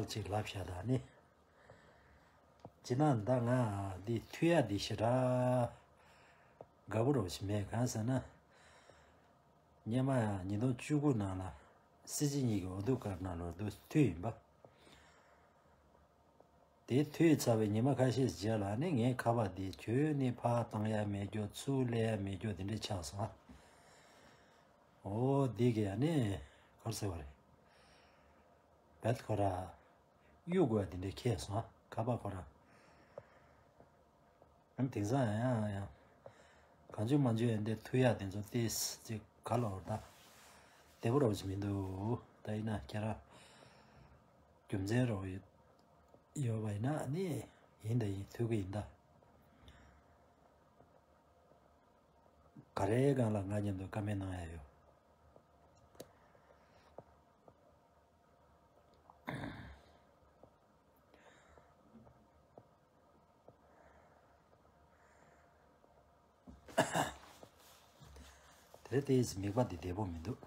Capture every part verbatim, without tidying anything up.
ལ་ཅིག་ལབ་བཞག་ད་ནི། ཅི་ན་ད་ང་འདི་མཐུད་ཡ་འདི་ཞེ་དྲག་དགའ་པོ་རོ་ཞིག་མེད། གང་ཟེར་ན། སྔོན་མ་ཡང་ཉིས་སྟོང་བཅུ་དགུ་ནང་ལ་སྲིད་སྤྱི་གཉིས་ཀྱི་འོས་བསྡུ་སྐབས་ནང་ལོགས་འདི་མཐུད་ཡིན་པ། དེ་མཐུད་ཚར་བའི་ཉི་མ་ཁ་ཤས་རྗེས་ལ་ནི་ངའི་ཁ་པར་འདི་ཁྱོད་ནི་ཕར་བཏང་ཡ་མེད་རྒྱུ་ཚུར་སླེབས་ཡ་མེད་རྒྱུ་དེ་འདྲ་ཆགས་སོང་ཨ། འོ་འདི་གི་ཡ་ནི་ག་རེ་ཟེར་བ་རེད། བེད་ཁོ་ར་གཡུག་དགོས་དེ་འདྲ་ཁེལ་སོང་ཨ། ཁ་པར་ཁོ་ར། ཨ་ནི་དེང་སང་ཡང་ཡང་གང་བྱུང་མང་བྱུང་ཡང་འདི་མཐུད་ཡ་དེ་ཚོ་ཏིས་ཅིག་ག་ལོར་ད་བདེ་པོ་རོ་ཞིག་མི་འདུག་ད་ཡིན་ན་ཁྱེད་རང་རྒྱུ་མཚན་རོ་ཡོད་ཡོད་པ་ཡིན་ན་ནི་ཡིན་ད་ཡིན་མཐུད་གི་ཡིན་ད། ག་རེའི་སྒང་ལ་ང་མཉམ་དུ་བཀའ་མོལ་གནང་ཡ་ཡོད། དེ་རེད་དེ་མིག་པ་འདི་བདེ་པོ་མི་འདུག་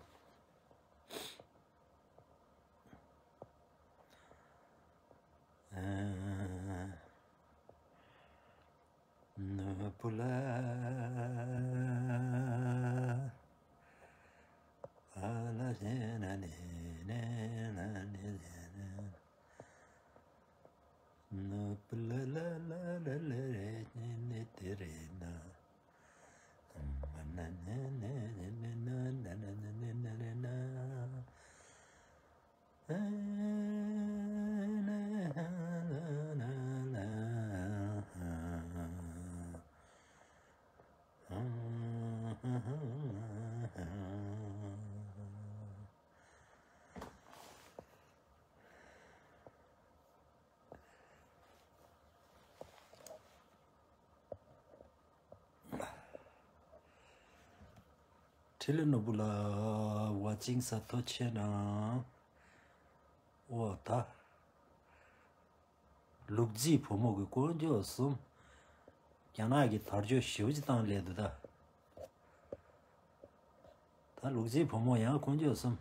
ནུ་པུ་ལ་ཨ་ལ་ཞེ་ན་ནི་ནེ་ན་ནི་ཞེ་ན། ནུ་པུ་ལ་ལ་ལ་ལ་ལ་རེ་ནི་ནི་དེ་རེ་ན། ན་ན་ན་ན་ན་ན་ན། ཁྲི་ལི་ནོར་བུ་ལགས་ཝ་ཅིང་ས་ཐོ་ཆེ་ན། འོ་ད། ལུག་རྫིའི་བུ་མོ་གི་དཀོན་མཆོག་གསུམ། རྒྱ་ནག་གི་དར་ལྕོག་ཞེ་པོ་ཅིག་བཏང་སླེབས་འདུག་ད། ད་ལུག་རྫིའི་བུ་མོ་ཡང་དཀོན་མཆོག་གསུམ།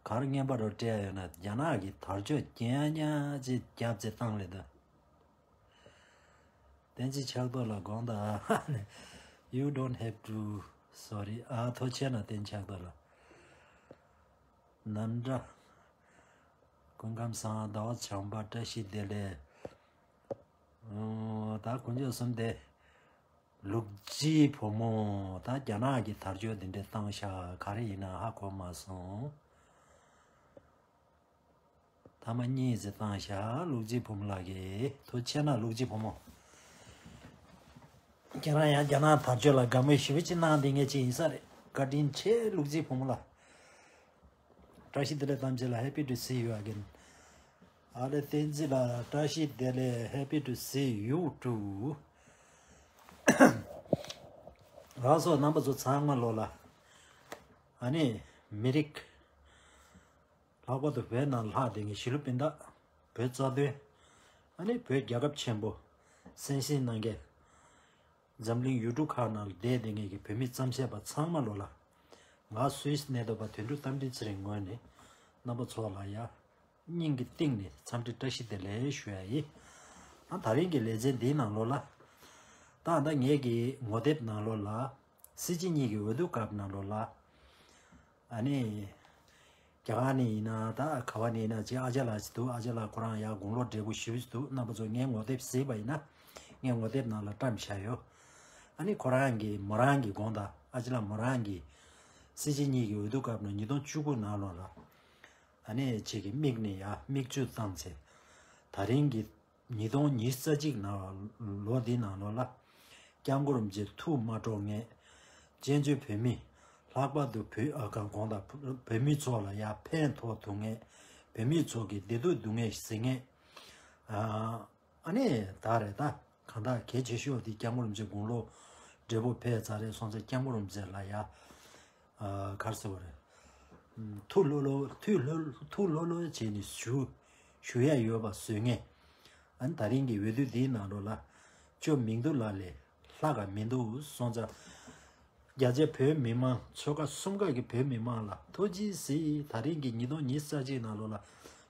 གར་རྔན་པ་རོ་སྤྲད་ཡོད་ན་རྒྱ་ནག་གི་དར་ལྕོག་རྐྱང་རྐྱང་ཅིག་རྒྱབ་ཅིག་བཏང་སླེབས་འདུག་བསྟན་འཛིན་ཕྱག་རྡོར་ལ་དགོངས་དག You don't have to sorry ཨ་ཐོ་ཆེ་ན་བསྟན་འཛིན་ཕྱག་རྡོར་ལ། ནན་དྲ། སྐུ་ཁམས་བཟང་ཟླ་བ་བྱམས་པ་བཀྲ་ཤིས་བདེ་ལེགས། ཨོ་ད་དཀོན་མཆོག་གསུམ་དེ། ལུག་རྫིའི་བུ་མོ་ད་རྒྱ་ནག་གི་དར་ལྕོག་འདི་འདྲས་བཏང་ཤག་ག་རེ་ཡིན་ན་ཧ་གོ་མ་སོང་། ཐ་མ་གཉིས་ཙམ་བཏང་ཤག་ལུག་རྫིའི་བུ་མོ་ལགས་ཀྱིས་ཐུགས་རྗེ་ཆེ་ན་ལུག་རྫིའི་བུ་མོ། ཁྱེད་རང་ཡང་རྒྱ་ནག་དར་ལྕོག་ལ་དགའ་མོས་ཞེ་པོ་ཅིག་གནང་བསྡད་མཁན་ཅིག་ཡིན་ས་རེད། བཀའ་དྲིན་ཆེ་ལུག་རྫིའི་བུ་མོ་ལགས། བཀྲ་ཤིས་བདེ་ལེགས་ཐམས་ཅད་ལ། Happy to see you again. ཨ་ལེ་བསྟན་འཛིན་ལགས་བཀྲ་ཤིས་བདེ་ལེགས། Happy to see you too. ལགས་སོ་རྣམ་པ་ཚོ་ཚང་མ་ལོ་ལ། ཨ་ནི་མི་རིགས་ལྷག་པར་དུ་བོད་ནང་ལྷག་བསྡད་མཁན་གཞིས་ལུས་སྤུན་ཟླ། བོད་རྩ་དོན། ཨ་ནི་བོད་རྒྱལ་ཁབ་ཆེན་པོ་སེམས་ཤིང་གནང་མཁན། འཛམ་གླིང་ཡུལ་གྲུ་ཁག་ནང་ལ་བསྡད་བསྡད་མཁན་གྱི་བོད་མི་རྩམ་ཤེས་པ་ཚང་མ་ལོ་ལ། ང་སུད་སི་གནས་སྡོད་པ་དོན་གྲུབ་རྟ་མགྲིན་ཚེ་རིང་ངོས་ནས་རྣམ་པ་ཚོ་ལ་ཡ། སྙིང་གི་གཏིང་ནས་འཚམས་འདྲི་བཀྲ་ཤིས་བདེ་ལེགས་ཞུ་ཡ་ཡིན། ཨ་ད་རིང་གི་ལེ་ཚན་འདིའི་ནང་ལོ་ལ། ད་ད་ངེད་ཀྱི་ངོ་དེབ་ནང་ལོ་ལ། སྲིད་སྤྱི་གཉིས་ཀྱི་འོས་བསྡུ་སྐབས་ནང་ལོ་ལ། ཨ་ནི། རྒྱ་གར་ནས་ཡིན་ན་ད་ག་བ་ནས་ཡིན་ན་ཅིག་ཨ་ཅག་ལགས་ཅིག་འདུག་ཨ་ཅག་ལགས་ཁོ་རང་ཡར་དགུང་ལོ་བགྲེས་པོ་ཞེ་པོ་ཅིག་འདུག་རྣམ་པ་ཚོ་ངའི་ངོ་དེབ་གཟིགས་པ་ཡིན་ན་ངའི་ངོ་དེབ་ནང་ལ་བཀྲམ་བཞག་ཡོད། ཨ་ནི་ཁོ་རང་གི་མོ་རང་གི་དགོངས་དག་ཨ་ཅག་ལགས་མོ་རང་གི་སྲིད་སྤྱི་གཉིས་ཀྱི་འོས་བསྡུ་སྐབས་ནང་ཉིས་སྟོང་བཅུ་དགུ་ནང་ལོ་ལ་ཨ་ནི་ཅིག་གི་མིག་ནས་ཡར་མིག་ཆུ་བཏང་ཚེ་ད་རིང་གི་ཉིས་སྟོང་ཉི་ཤུ་རྩ་གཅིག་ནང་ལོ་འདི་ནང་ལོ་ལ། སྐྱབས་མགོན་རིན་པོ་ཆེ་ཐུགས་མ་སྤྲོ་མཁན། བཙན་བྱོལ་བོད་མི། ལྷག་པར་དུ་བོད་ཨ་ག་གོང་དང་བོད་མི་ཚོ་ལ་ཡ་ཕན་ཐོགས་ཐུབ་མཁན། བོད་མི་ཚོ་གི་བདེ་སྡུག་སྡུག་བསྔལ་གཟིགས་མཁན། ཨ་ཨ་ནི་ད་རེད་ད། གང་ལྟར་གལ་ཆེ་ཤོས་འདི་སྐྱབས་མགོན་རིན་པོ་ཆེ་དགུང་ལོ་བགྲེས་པོ་ཕེབས་ཚར་རེད་སོང་ཙང་སྐྱབས་མགོན་རིན་པོ་ཆེ་ལ་ཡ། ཨ་ག་རེ་ཟེར་བ་རེད། ཐུགས་ལྷོད་ལྷོད་ཐུགས་ལྷོད་ཐུགས་ལྷོད་ལྷོད་བྱས་ནས་ཞུ་ཞུ་ཡ་ཡོད་པ་བཟོ་ངེས། ཨ་ནི་ད་རིང་གི་འོས་བསྡུ་འདིའི་ནང་ལོགས་ལ་ཅོ་མིང་འདུག་ལ་ལས་ལྷག་ག་མི་འདུག་སོང་ཙང་ རྒྱ་ཆེ་བོད་མི་མང་ཆོལ་ཁ་གསུམ་ཀ་གི་བོད་མི་མང་ལ་ཐུགས་རྗེ་གཟིགས། ད་རིང་གི་ཉིས་སྟོང་ཉི་ཤུ་རྩ་གཅིག་ནང་ལོགས་ལ་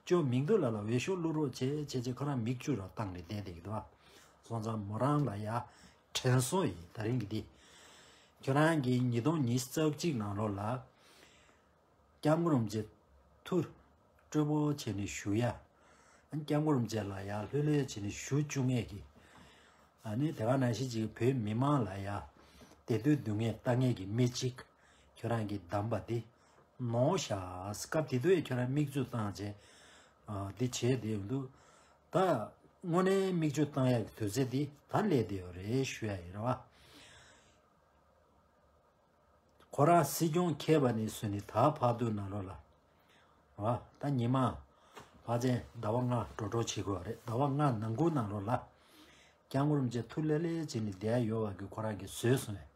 ཅོ་མིང་རྡུང་ལགས་ལ་འོས་ཤོག་བླུག་རོགས་བྱེད་བྱེད་བྱེད་ཁོ་རང་མིག་ཆུ་རང་བཏང་ནས་བསྡད་བསྡད་ཀྱི་འདུག་བ། སོང་ཙང་མོ་རང་ལ་ཡ་དྲན་གསོ་ཡིན། ད་རིང་གི་འདི་ཁྱོད་རང་གི་ཉིས་སྟོང་ཉི་ཤུ་རྩ་གཅིག་ནང་ལོགས་ལ་སྐྱབས་མགོན་རིན་པོ་ཆེ་ཐུགས་སྤྲོ་པོ་བྱས་ནས་བཞུགས་ཡ། ཨ་ནི་སྐྱབས་མགོན་རིན་པོ་ཆེ་ལ་ཡ་ལྷོད་ལྷོད་བྱས་ནས་བཞུགས་བཅུག་མཁན་གྱི། ཨ་ནི་དེ་ག་ནང་བཞིན་ཅིག་བོད་མི་མང་ལ་ཡ་བདེ་སྡུག་སྡུག་བསྔལ་ལྟ་མཁན་གྱི་མི་གཅིག་ཁྱོད་རང་གིས་བདམས་པ་འདི་ནོར་ཤག་སྐབས་དེ་དུས་ཁྱོད་རང་མིག་ཆུ་བཏང་བྱས། ཨ་འདི་བྱས་བསྡད་ཡོང་དུས། ད་དངོས་གནས་མིག་ཆུ་བཏང་ཡག་གི་དུས་ཚོད་འདི་ད་སླེབས་བསྡད་ཡོད་རེད་ཞུ་ཡ་ཡིན་རེད་བ། ཁོ་རང་སྲིད་སྐྱོང་འཁེལ་བ་ནས་བཟུང་ནས་ད་བར་དུ་ནང་ལོགས་ལ། བ། ད་ཉི་མ། ཕལ་ཆེར་ཟླ་བ་ལྔ་འགྲོ་འགྲོ་བྱེད་དགོས་རེད། ཟླ་བ་ལྔ་ནང་ཁུལ་ནང་ལོགས་ལ། སྐྱབས་མགོན་རིན་པོ་ཆེ་ཐུགས་ལྷོད་ལྷོད་བྱས་ནས་བསྡད་ཡོད་པ་གི་ཁོ་རང་གིས་བཟོས་སོང་བས།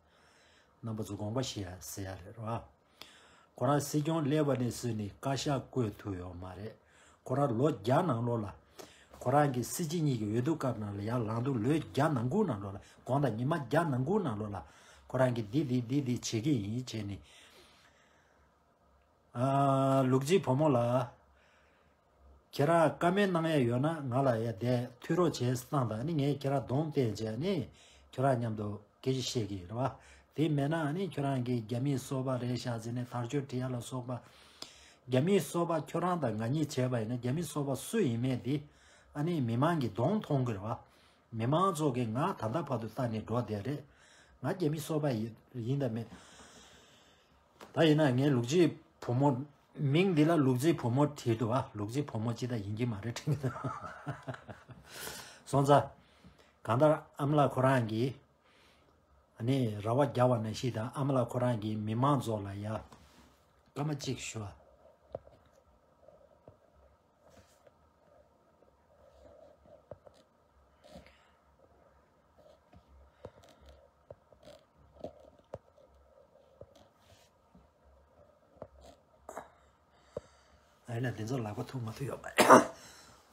རྣམ་པ་ཚོ་དགོངས་པ་བཞེས་ཡ་ཟེར་ཡ་རེད་བ། ཁོ་རང་སྲིད་སྐྱོང་སླེབས་པ་ནས་བཟུང་ནས་བཀའ་ཤག་བསྐོས་ཐུབ་ཡོད་མ་རེད། ཁོ་རང་ལོ་བརྒྱ་ནང་ལོགས་ལ། ཁོ་རང་གི་སྲིད་སྤྱི་གཉིས་ཀྱི་འོས་བསྡུ་སྐབས་ནང་ལ་ཡར་ལངས་དུས་ལོ་བརྒྱ་ནང་ཁུལ་ནང་ལོགས་ལ། དགོངས་དག་ཉི་མ་བརྒྱ་ནང་ཁུལ་ནང་ལོགས་ལ། ཁོ་རང་གིས་འདི་འདི་འདི་འདི་བྱེད་ཀྱི་ཡིན་བྱས་ནས། ཨ། ལུག་རྫི་བུ་མོ་ལགས། ཁྱེད་རང་བཀའ་མོལ་གནང་ཡ་ཡོད་ན་ང་ལ་ཡ་དེ་མཐུད་རོགས་བྱས་གནང་དང་། ཨ་ནི་ངས་ཁྱེད་རང་གདོང་བསྟན་བྱས་ནས་ཁྱོད་རང་མཉམ་དུ་སྐད་ཆ་བཤད་ཀྱི་ཡིན་རེད་བ། དེ་མེད་ན་ཨ་ནི་ཁྱོད་རང་གིས་རྒྱ་མིའི་སོ་པ་རེད་ཤག་ཟེར་ནས་དར་ལྕོག་བྲི་ཡ་ལ་སོགས་པ། རྒྱ་མིའི་སོ་པ་ཁྱོད་རང་དང་ང་གཉིས་བྱས་པ་ཡིན་ན་རྒྱ་མིའི་སོ་པ་སུ་ཡིན་མིན་དེ་ཨ་ནི་མི་མང་གི་གདོང་མཐོང་གི་རེད་བ། མི་མང་ཚོ་གིས་ང་ད་ལྟ་བར་དུ་ལྟ་ནས་འགྲོ་བསྡད་རེད། ང་རྒྱ་མི་སོ་པ་ཡི་ཡིན་དང་མེད། ད་ཡིན་ན་ངས་ལུག་རྫི་བུ་མོ། མིང་འདི་ལ་ལུག་རྫི་བུ་མོ་བྲིས་འདུག་བ། ལུག་རྫི་བུ་མོ་ཅི་ལྟར་ཡིན་གྱི་མ་རེད་དྲན་གྱི་འདུག་སོང་ཙང་། གང་ལྟར་ཨ་མ་ལགས་ཁོ་རང་གིས་ཨ་ནི་རེ་བ་རྒྱག་པ་ནང་བཞིན་དང་། ཨ་མ་ལགས་ཁོ་རང་གིས་མི་མང་ཚོ་ལ་ཡ་སྐར་མ་གཅིག་ཞུ་བ། ཨ་ཡིན་ན་འདི་ཚོ་ལག་པ་ཐུག་མ་ཐུག་ཡོད་པ།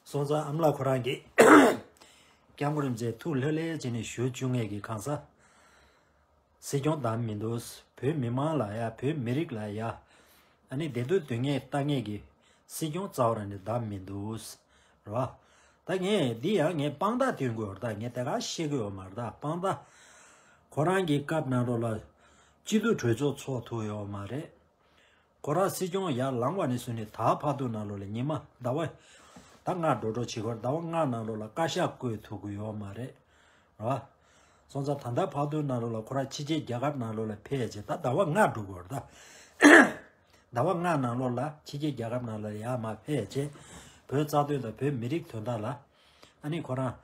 སོང་ཙང་ཨ་མ་ལགས་ཁོ་རང་གིས་སྐྱབས་མགོན་རིན་པོ་ཆེ་ཐུགས་ལྷོད་ལྷོད་བྱས་ནས་བཞུགས་བཅུག་མཁན་གྱི་གང་ཟག་སྲིད་སྐྱོང་བདམས་མི་འདུག་བོད་མི་མང་ལ་ཡ། བོད་མི་རིགས་ལ་ཡ། ཨ་ནི་བདེ་སྡུག་སྡུག་བསྔལ་ལྟ་མཁན་གྱི་སྲིད་སྐྱོང་རྩ་བ་རང་ནས་བདམས་མི་འདུག་རེད་བ། ད་ངས་འདི་ཡང་ངས་དཔང་རྟགས་སྟོན་དགོས་རེད། ད་ངས་དེ་ག་བཤད་གི་ཡོད་མ་རེད། ད་དཔང་རྟགས། ཁོ་རང་གི་སྐབས་ནང་ལོགས་ལ་སྤྱི་འཐུས་གྲོས་ཚོགས་ཚོགས་ཐུབ་ཡོད་མ་རེད། ཁོ་རང་སྲིད་སྐྱོང་ཡར་ལངས་པ་ནས་བཟུང་ནས་ད་བར་དུ་ནང་ལོགས་ལ་ཉི་མ་ཟླ་བ། ད་ལྔ་འགྲོ་འགྲོ་བྱེད་དགོས་རེད། ཟླ་བ་ལྔ་ནང་ལོགས་ལ་བཀའ་ཤག་བསྐོས་ཐུབ་ཀྱི་ཡོད་མ་རེད། རེད་བ། སོང་ཙང་ད་ལྟ་བར་དུ་ནང་ལོགས་ལ་ཁོ་རང་ཕྱི་རྒྱལ་རྒྱལ་ཁབ་ནང་ལོགས་ལ་ཕེབས་བྱས། ད་ཟླ་བ་ལྔ་འགྲོ་དགོས་རེད་ད། ཟླ་བ་ལྔ་ནང་ལོགས་ལ་ཕྱི་རྒྱལ་རྒྱལ་ཁབ་ནང་ལ་ཡར་མར་ཕེབས་བྱས། བོད་རྩ་དོན་དང་བོད་མི་རིགས་དོན་དག་ལ། ཨ་ནི་ཁོ་རང་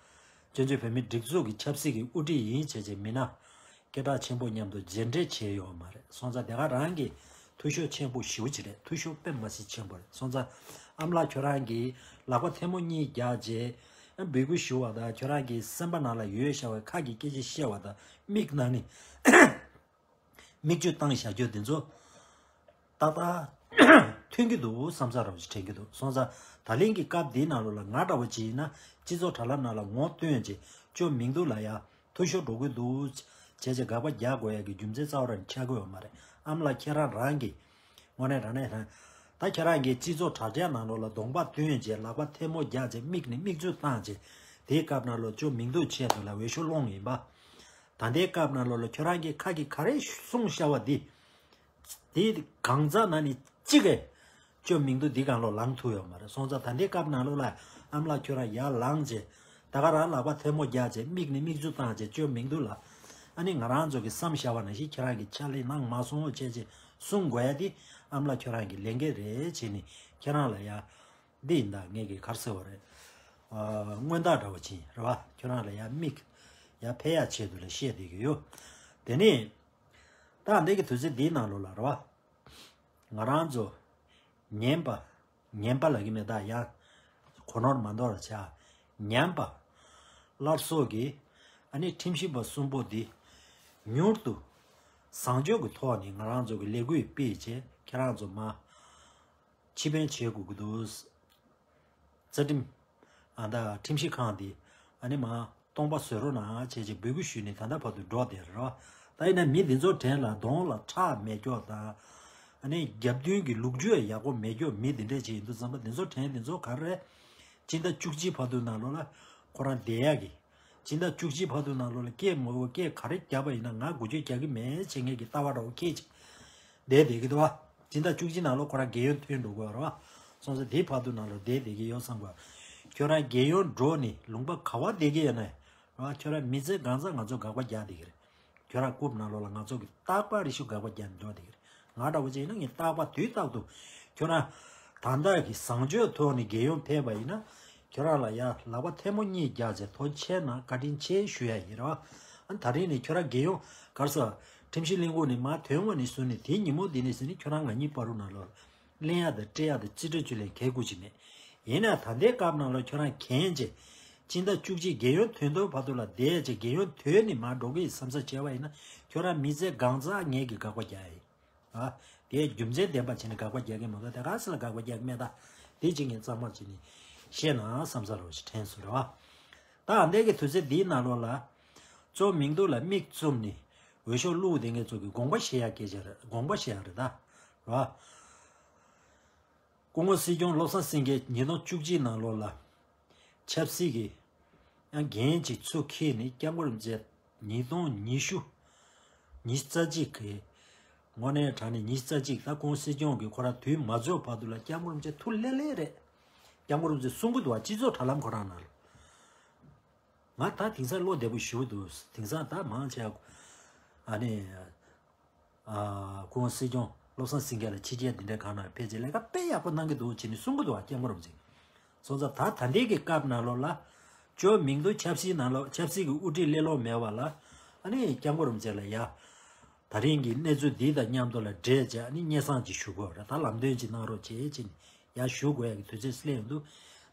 བཙན་བྱོལ་བོད་མིའི་སྒྲིག་འཛུགས་ཀྱི་ཆབ་སྲིད་ཀྱི་དབུ་ཁྲིད་ཡིན་བྱས་བྱས་མི་སྣ་སྐད་གྲགས་ཆེན་པོ་མཉམ་དུ་མཇལ་འཕྲད་བྱས་ཡོད་མ་རེད། སོང་ཙང་དེ་ག་རང་གི་འཐུས་ཤོར་ཆེན་པོ་ཞེ་པོ་ཅིག་རེད། འཐུས་ཤོར་དཔེ་མ་སྲིད་ཆེན་པོ་རེད། སོང་ཙང་ཨ་མ་ལགས་ཁྱོད་རང་གིས་ལག་པ་ཐལ་མོ་གཉིས་རྒྱག་བྱས་འབོད་སྐུལ་ཞུ་བ་དང་། ཁྱོད་རང་གི་སེམས་པ་ནང་ལ་ཡོད་བཞག་པའི་ཁ་གི་སྐད་ཆ་བཤད་པ་དང་། མིག་ནང་ནས་མིག་ཆུ་བཏང་བཞག་རྒྱུ་དེ་ཚོ་ཏག་ཏག་ཐོན་གྱི་འདུག་བསམ་ས་རང་ཞིག་དྲན་གྱི་འདུག་སོང་ཙང་ད་ལན་གྱི་སྐབས་འདིའི་ནང་ལོགས་ལ་ང་འདྲ་བོ་ཅིག་ཡིན་ན་སྤྱི་ཚོགས་དྲ་ལམ་ནང་ལ་ངོ་སྟོན་བྱས་ཅོ་མིང་རྡུང་ལ་ཡ་འཐུས་ཤོར་འགྲོ་གི་འདུག་བྱས་བྱས་དགག་པ་རྒྱག་དགོས་ཡ་གི་རྒྱུ་མཚན་རྩ་བ་རང་ཆགས་ཀྱི་ཡོད་མ་རེད། ཨ་མ་ལགས་ཁྱེད་རང་རང་གིས་དངོས་གནས་རང་ནས་རང་། ད་ཁྱེད་རང་གིས་སྤྱི་ཚོགས་དྲ་རྒྱ་ནང་ལོགས་ལ་གདོང་པ་སྟོན་བྱས། ལག་པ་ཐལ་མོ་རྒྱག་བྱས། མིག་ནས་མིག་ཆུ་བཏང་བྱས། དེའི་སྐབས་ནང་ལོགས་ཅོ་མིང་རྡུང་ཆེད་དུ་ལ་འོས་ཤོག་སློང་ཡིན་པ། ད་ལྟའི་སྐབས་ནང་ལོགས་ལ་ཁྱོད་རང་གིས་ཁ་གིས་ག་རེ་གསུངས་བཞག་པ་འདི། དེ་གང་ཟག་ནང་ནས་གཅིག་གིས་ཅོ་མིང་རྡུང་འདི་སྒང་ལོགས་ལངས་ཐུབ་ཡོད་མ་རེད། སོང་ཙང་ད་ལྟའི་སྐབས་ནང་ལོགས་ལ་ཨ་མ་ལགས་ཁྱོད་རང་ཡར་ལངས་བྱས། ད་ག་རང་ལག་པ་ཐལ་མོ་རྒྱག་བྱས། མིག་ནས་མིག་ཆུ་བཏང་བྱས་ཅོ་མིང་རྡུང་ལ། ཨ་ནི་ང་རང་ཚོ་གིས་བསམ་བཞག་པ་ནང་བཞིན་ཁྱེད་རང་གིས་ཕྱག་ལས་གནང་མ་སོང་བྱས་བྱས་གསུང་དགོས་ཡ་དེ་ཨ་མ་ལགས་ཁྱོད་རང་གི་ལས་འགན་རེད་བྱས་ནས་ཁྱེད་རང་ལ་ཡ། འདི་ཡིན་ད་ངས་གི་ག་རེ་ཟེར་བ་རེད། ཨ། མངོན་རྟགས་འདྲ་བོ་ཅིག་རེད་བ། ཁྱོད་རང་ལ་ཡ་མིག་ཡ་ཕན་ཡ་ཆེད་དུ་ལ་བཤད་བསྡད་ཀྱི་ཡོད། དེ་ནས་ད་འདི་གི་དུས་ཚོད་འདིའི་ནང་ལོགས་ལ་རེད་བ། ང་རང་ཚོ་ཉན་པ། ཉན་པ་ལབ་ཀྱི་མེད་ད། ཡང་གོ་ནོར་མ་འདོར་བྱ། ཉན་པ། སླར་གསོ་གི་ཨ་ནི་ཁྲིམས་ཞིབ་པ་གསུམ་པོ་འདི་མྱུར་དུ་བཟང་སྤྱོད་ཀྱི་ཐོག་ནས་ང་རང་ཚོ་གི་ལས་འགུལ་སྤེལ་བྱས། ཁྱེད་རང་ཚོ་མ། ཕྱིར་འབུད་བྱེད་དགོས་ཀྱི་འདུག་རྩ་ཁྲིམས། ཨ་ད་ཁྲིམས་ཞིབ་ཁང་འདི་ཨ་ནི་མ་སྟོང་པ་བཟོ་རོགས་གནང་བྱས་བྱས་འབོད་སྐུལ་ཞུས་ནས་ད་ལྟ་བར་དུ་འགྲོ་བསྡད་རེད་བ། ད་ཡིན་ན་མི་འདི་ཚོ་དྲན་ལ་གདོང་ལ་ཁྲག་མེད་ཀྱོག་དང་། ཨ་ནི་རྒྱབ་མདུན་གྱི་ལུག་རྒྱུ་ཡག་པོ་མེད་ཀྱོག་མི་འདི་འདྲས་ཅིག་ཡིན་དུས་ཙམ་པ་འདི་ཚོ་དྲན་འདི་ཚོ་ག་རེ་རེད། སྤྱི་ཟླ་བཅུ་གཅིག་བར་དུ་ནང་ལོགས་ལ་ཁོ་རང་བསྡད་ཡག་གི། སྤྱི་ཟླ་བཅུ་གཅིག་བར་དུ་ནང་ལོགས་ལ་སྐད་མོ་སྐད་ག་རེ་བརྒྱབ་པ་ཡིན་ན་ང་འགུལ་སྐྱོད་རྒྱག་གི་མེད་བྱེད་མཁན་གྱི་ལྟ་བ་འདྲ་བོ་སྐྱེས་ཅིག་བསྡད་བསྡད་ཀྱི་འདུག་བ། སྤྱི་ཟླ་བཅུ་གཅིག་ནང་ལོགས་ཁོ་རང་རྒས་ཡོལ་ཐོན་འགྲོ་དགོས་རེད་བ། སོང་ཙང་དེའི་བར་དུ་ནང་ལོགས་བསྡད་བསྡད་ཀྱི་ཡོད་བསམ་གོ། ཁྱོད་རང་རྒས་ཡོལ་འགྲོ་ནས་ལུང་པ་ག་བ་བསྡད་ཀྱི་ཡོད་ན། རེད་བ། ཁྱོད་རང་མི་ཚེ་གང་ཚང་ང་ཚོ་དགག་པ་རྒྱག་བསྡད་ཀྱི་རེད། ཁྱོད་རང་རྐུབ་ནང་ལོགས་ལ་ང་ཚོ་གི་རྟག་པར་རེ་ཞིག་དགག་པ་རྒྱག་ནས་འགྲོ་བསྡད་ཀྱི་རེད། ང་འདྲ་བོ་ཅིག་ཡིན་ན་ངས་རྟག་པར་དུས་རྟག་ཏུ་ཁྱོད་རང་ད་ལྟ་གི་བཟང་སྤྱོད་ཐོག་ནས་རྒས་ཡོལ་ཕེབས་པ་ཡིན་ན། ཁྱོད་རང་ལ་ཡ་ལག་པ་ཐལ་མོ་གཉིས་རྒྱག་བྱས་ཐུགས་རྗེ་ཆེ་གནང་བཀའ་དྲིན་ཆེ་ཞུ་ཡ་ཡིན་རེད་བ། ཨ་ད་རིང་ནས་ཁྱོད་རང་རྒས་ཡོལ་ག་རེ་ཟེར། ཁྲིམས་ཞིབ་གླིང་ཁུག་ནས་མར་ཐོན་བ་ནས་བཟུང་ནས་དེའི་ཉིན་མོ་འདི་ནས་ཟིན་ནས་ཁྱོད་རང་ང་གཉིས་བར་དུ་ནང་ལོགས་གླེང་ཡག་དང་སྤྲད་ཡག་དང་རྩིས་སྤྲོད་བཅུ་ལེན་གལ་དགུ་ཅིག་མེད། ཡིན་ནའི་ད་ལྟའི་སྐབས་ནང་ལ་ཁྱོད་རང་གན་བྱས། སྤྱི་ཟླ་བཅུ་གཅིག་རྒས་ཡོལ་ཐོན་དུས་བར་དུ་ལ་བསྡད་བྱས་རྒས་ཡོལ་ཐོན་ནས་མར་འགྲོ་གི་ཡིན་བསམ་ས་བྱས་པ་ཡིན་ན་ཁྱོད་རང་མི་ཚེ་གང་ཚང་ངེད་ཀྱིས་དགག་པ་རྒྱག་ཡ་ཡིན། ཨ། དེ་རྒྱུ་མཚན་ལྡན་པ་བྱས་ནས་དགག་པ་རྒྱག་གི་མ་གཏོགས་དེ་ག་ས་ལ་དགག་པ་རྒྱག་གི་མེད་ད། དེ་གཅིག་ངས་གཙང་མ་བྱས་ནས་བཤད་ན་བསམ་ས་རོ་ཞིག་དྲན་སོང་རེད་བ། ད་འདས་ཀྱི་དུས་ཚོད་འདིའི་ནང་ལོགས་ལ། གཙོ་མིང་ཐོག་ལ་མིག་བཙུམ་ནས་འོས་ཤོག་བླུགས་བསྡད་མཁན་ཚོ་གི་དགོངས་པ་བཞེས་ཡ་སྐད་ཆ་རེད། དགོངས་པ་བཞེས་ཡ་རེད་ད། རེད་བ། སྐུ་ངོ་སྲིད་སྐྱོང་བློ་བཟང་སེང་གེ་ཉིས་སྟོང་བཅུ་གཅིག་ནང་ལོགས་ལ་ཆབ་སྲིད་ཀྱི་ཡང་འགན་ཅིག་ཚུར་འཁྱེར་ནས་སྐྱབས་མགོན་རིན་པོ་ཆེ་ཉིས་སྟོང་ཉི་ཤུ་ཉི་ཤུ་རྩ་གཅིག་གི་དངོས་གནས་དྲང་གནས་ཉི་ཤུ་རྩ་གཅིག་ད་སྐུ་ངོ་སྲིད་སྐྱོང་གི་ཁོ་རང་དུས་མ་རྫོགས་བར་དུ་ལ་སྐྱབས་མགོན་རིན་པོ་ཆེ་ཐུགས་ལྷོད་ལྷོད་རེད། སྐྱབས་མགོན་རིན་པོ་ཆེ་གསུང་གི་འདུག་བ། སྤྱི་ཚོགས་དྲ་ལམ་ཁོ་རང་ནང་ལ། ང་ད་དེང་སང་བློ་བདེ་པོ་ཞུ་འདུག་དེང་སང་ད་མང་ཆེ་ཨ་ནི། ཨ། སྐུ་ངོ་སྲིད་སྐྱོང་བློ་བཟང་སེང་གེ་ལ་ཕྱི་རྒྱལ་འདི་འདྲའི་གང་ན་ཕལ་ཆེར་ལས་ཀ་དཔེ་ཡག་པོ་གནང་གི་འདུག་ཅེས་ནས་གསུང་གི་འདུག་བ། སྐྱབས་མགོན་རིན་པོ་ཆེ། སོང་ཙང་ད་ད་ལྟའི་གི་སྐབས་ནང་ལོགས་ལ་ཅོ་མིང་དུ་ཆབ་སྲིད་ནང་ལོགས་ཆབ་སྲིད་ཀྱི་དབུ་ཁྲིད་སླེབས་ལོང་མེད་པ་ལ་ཨ་ནི་སྐྱབས་མགོན་རིན་པོ་ཆེ་ལ་ཡ། ད་རིང་གི་གནས་ཚུལ་འདི་དང་མཉམ་དུ་ལ་འབྲེལ་བྱས་ཨ་ནི་སྙན་སེང་ཅིག་ཞུ་དགོས་རེད། ད་ལམ་སྟོན་ཅིག་གནང་རོགས་བྱེད་ཅེས་ནས་ཡ་ཞུ་དགོས་ཡ་གི་དུས་ཚོད་སླེབས་ཡོང་འདུག་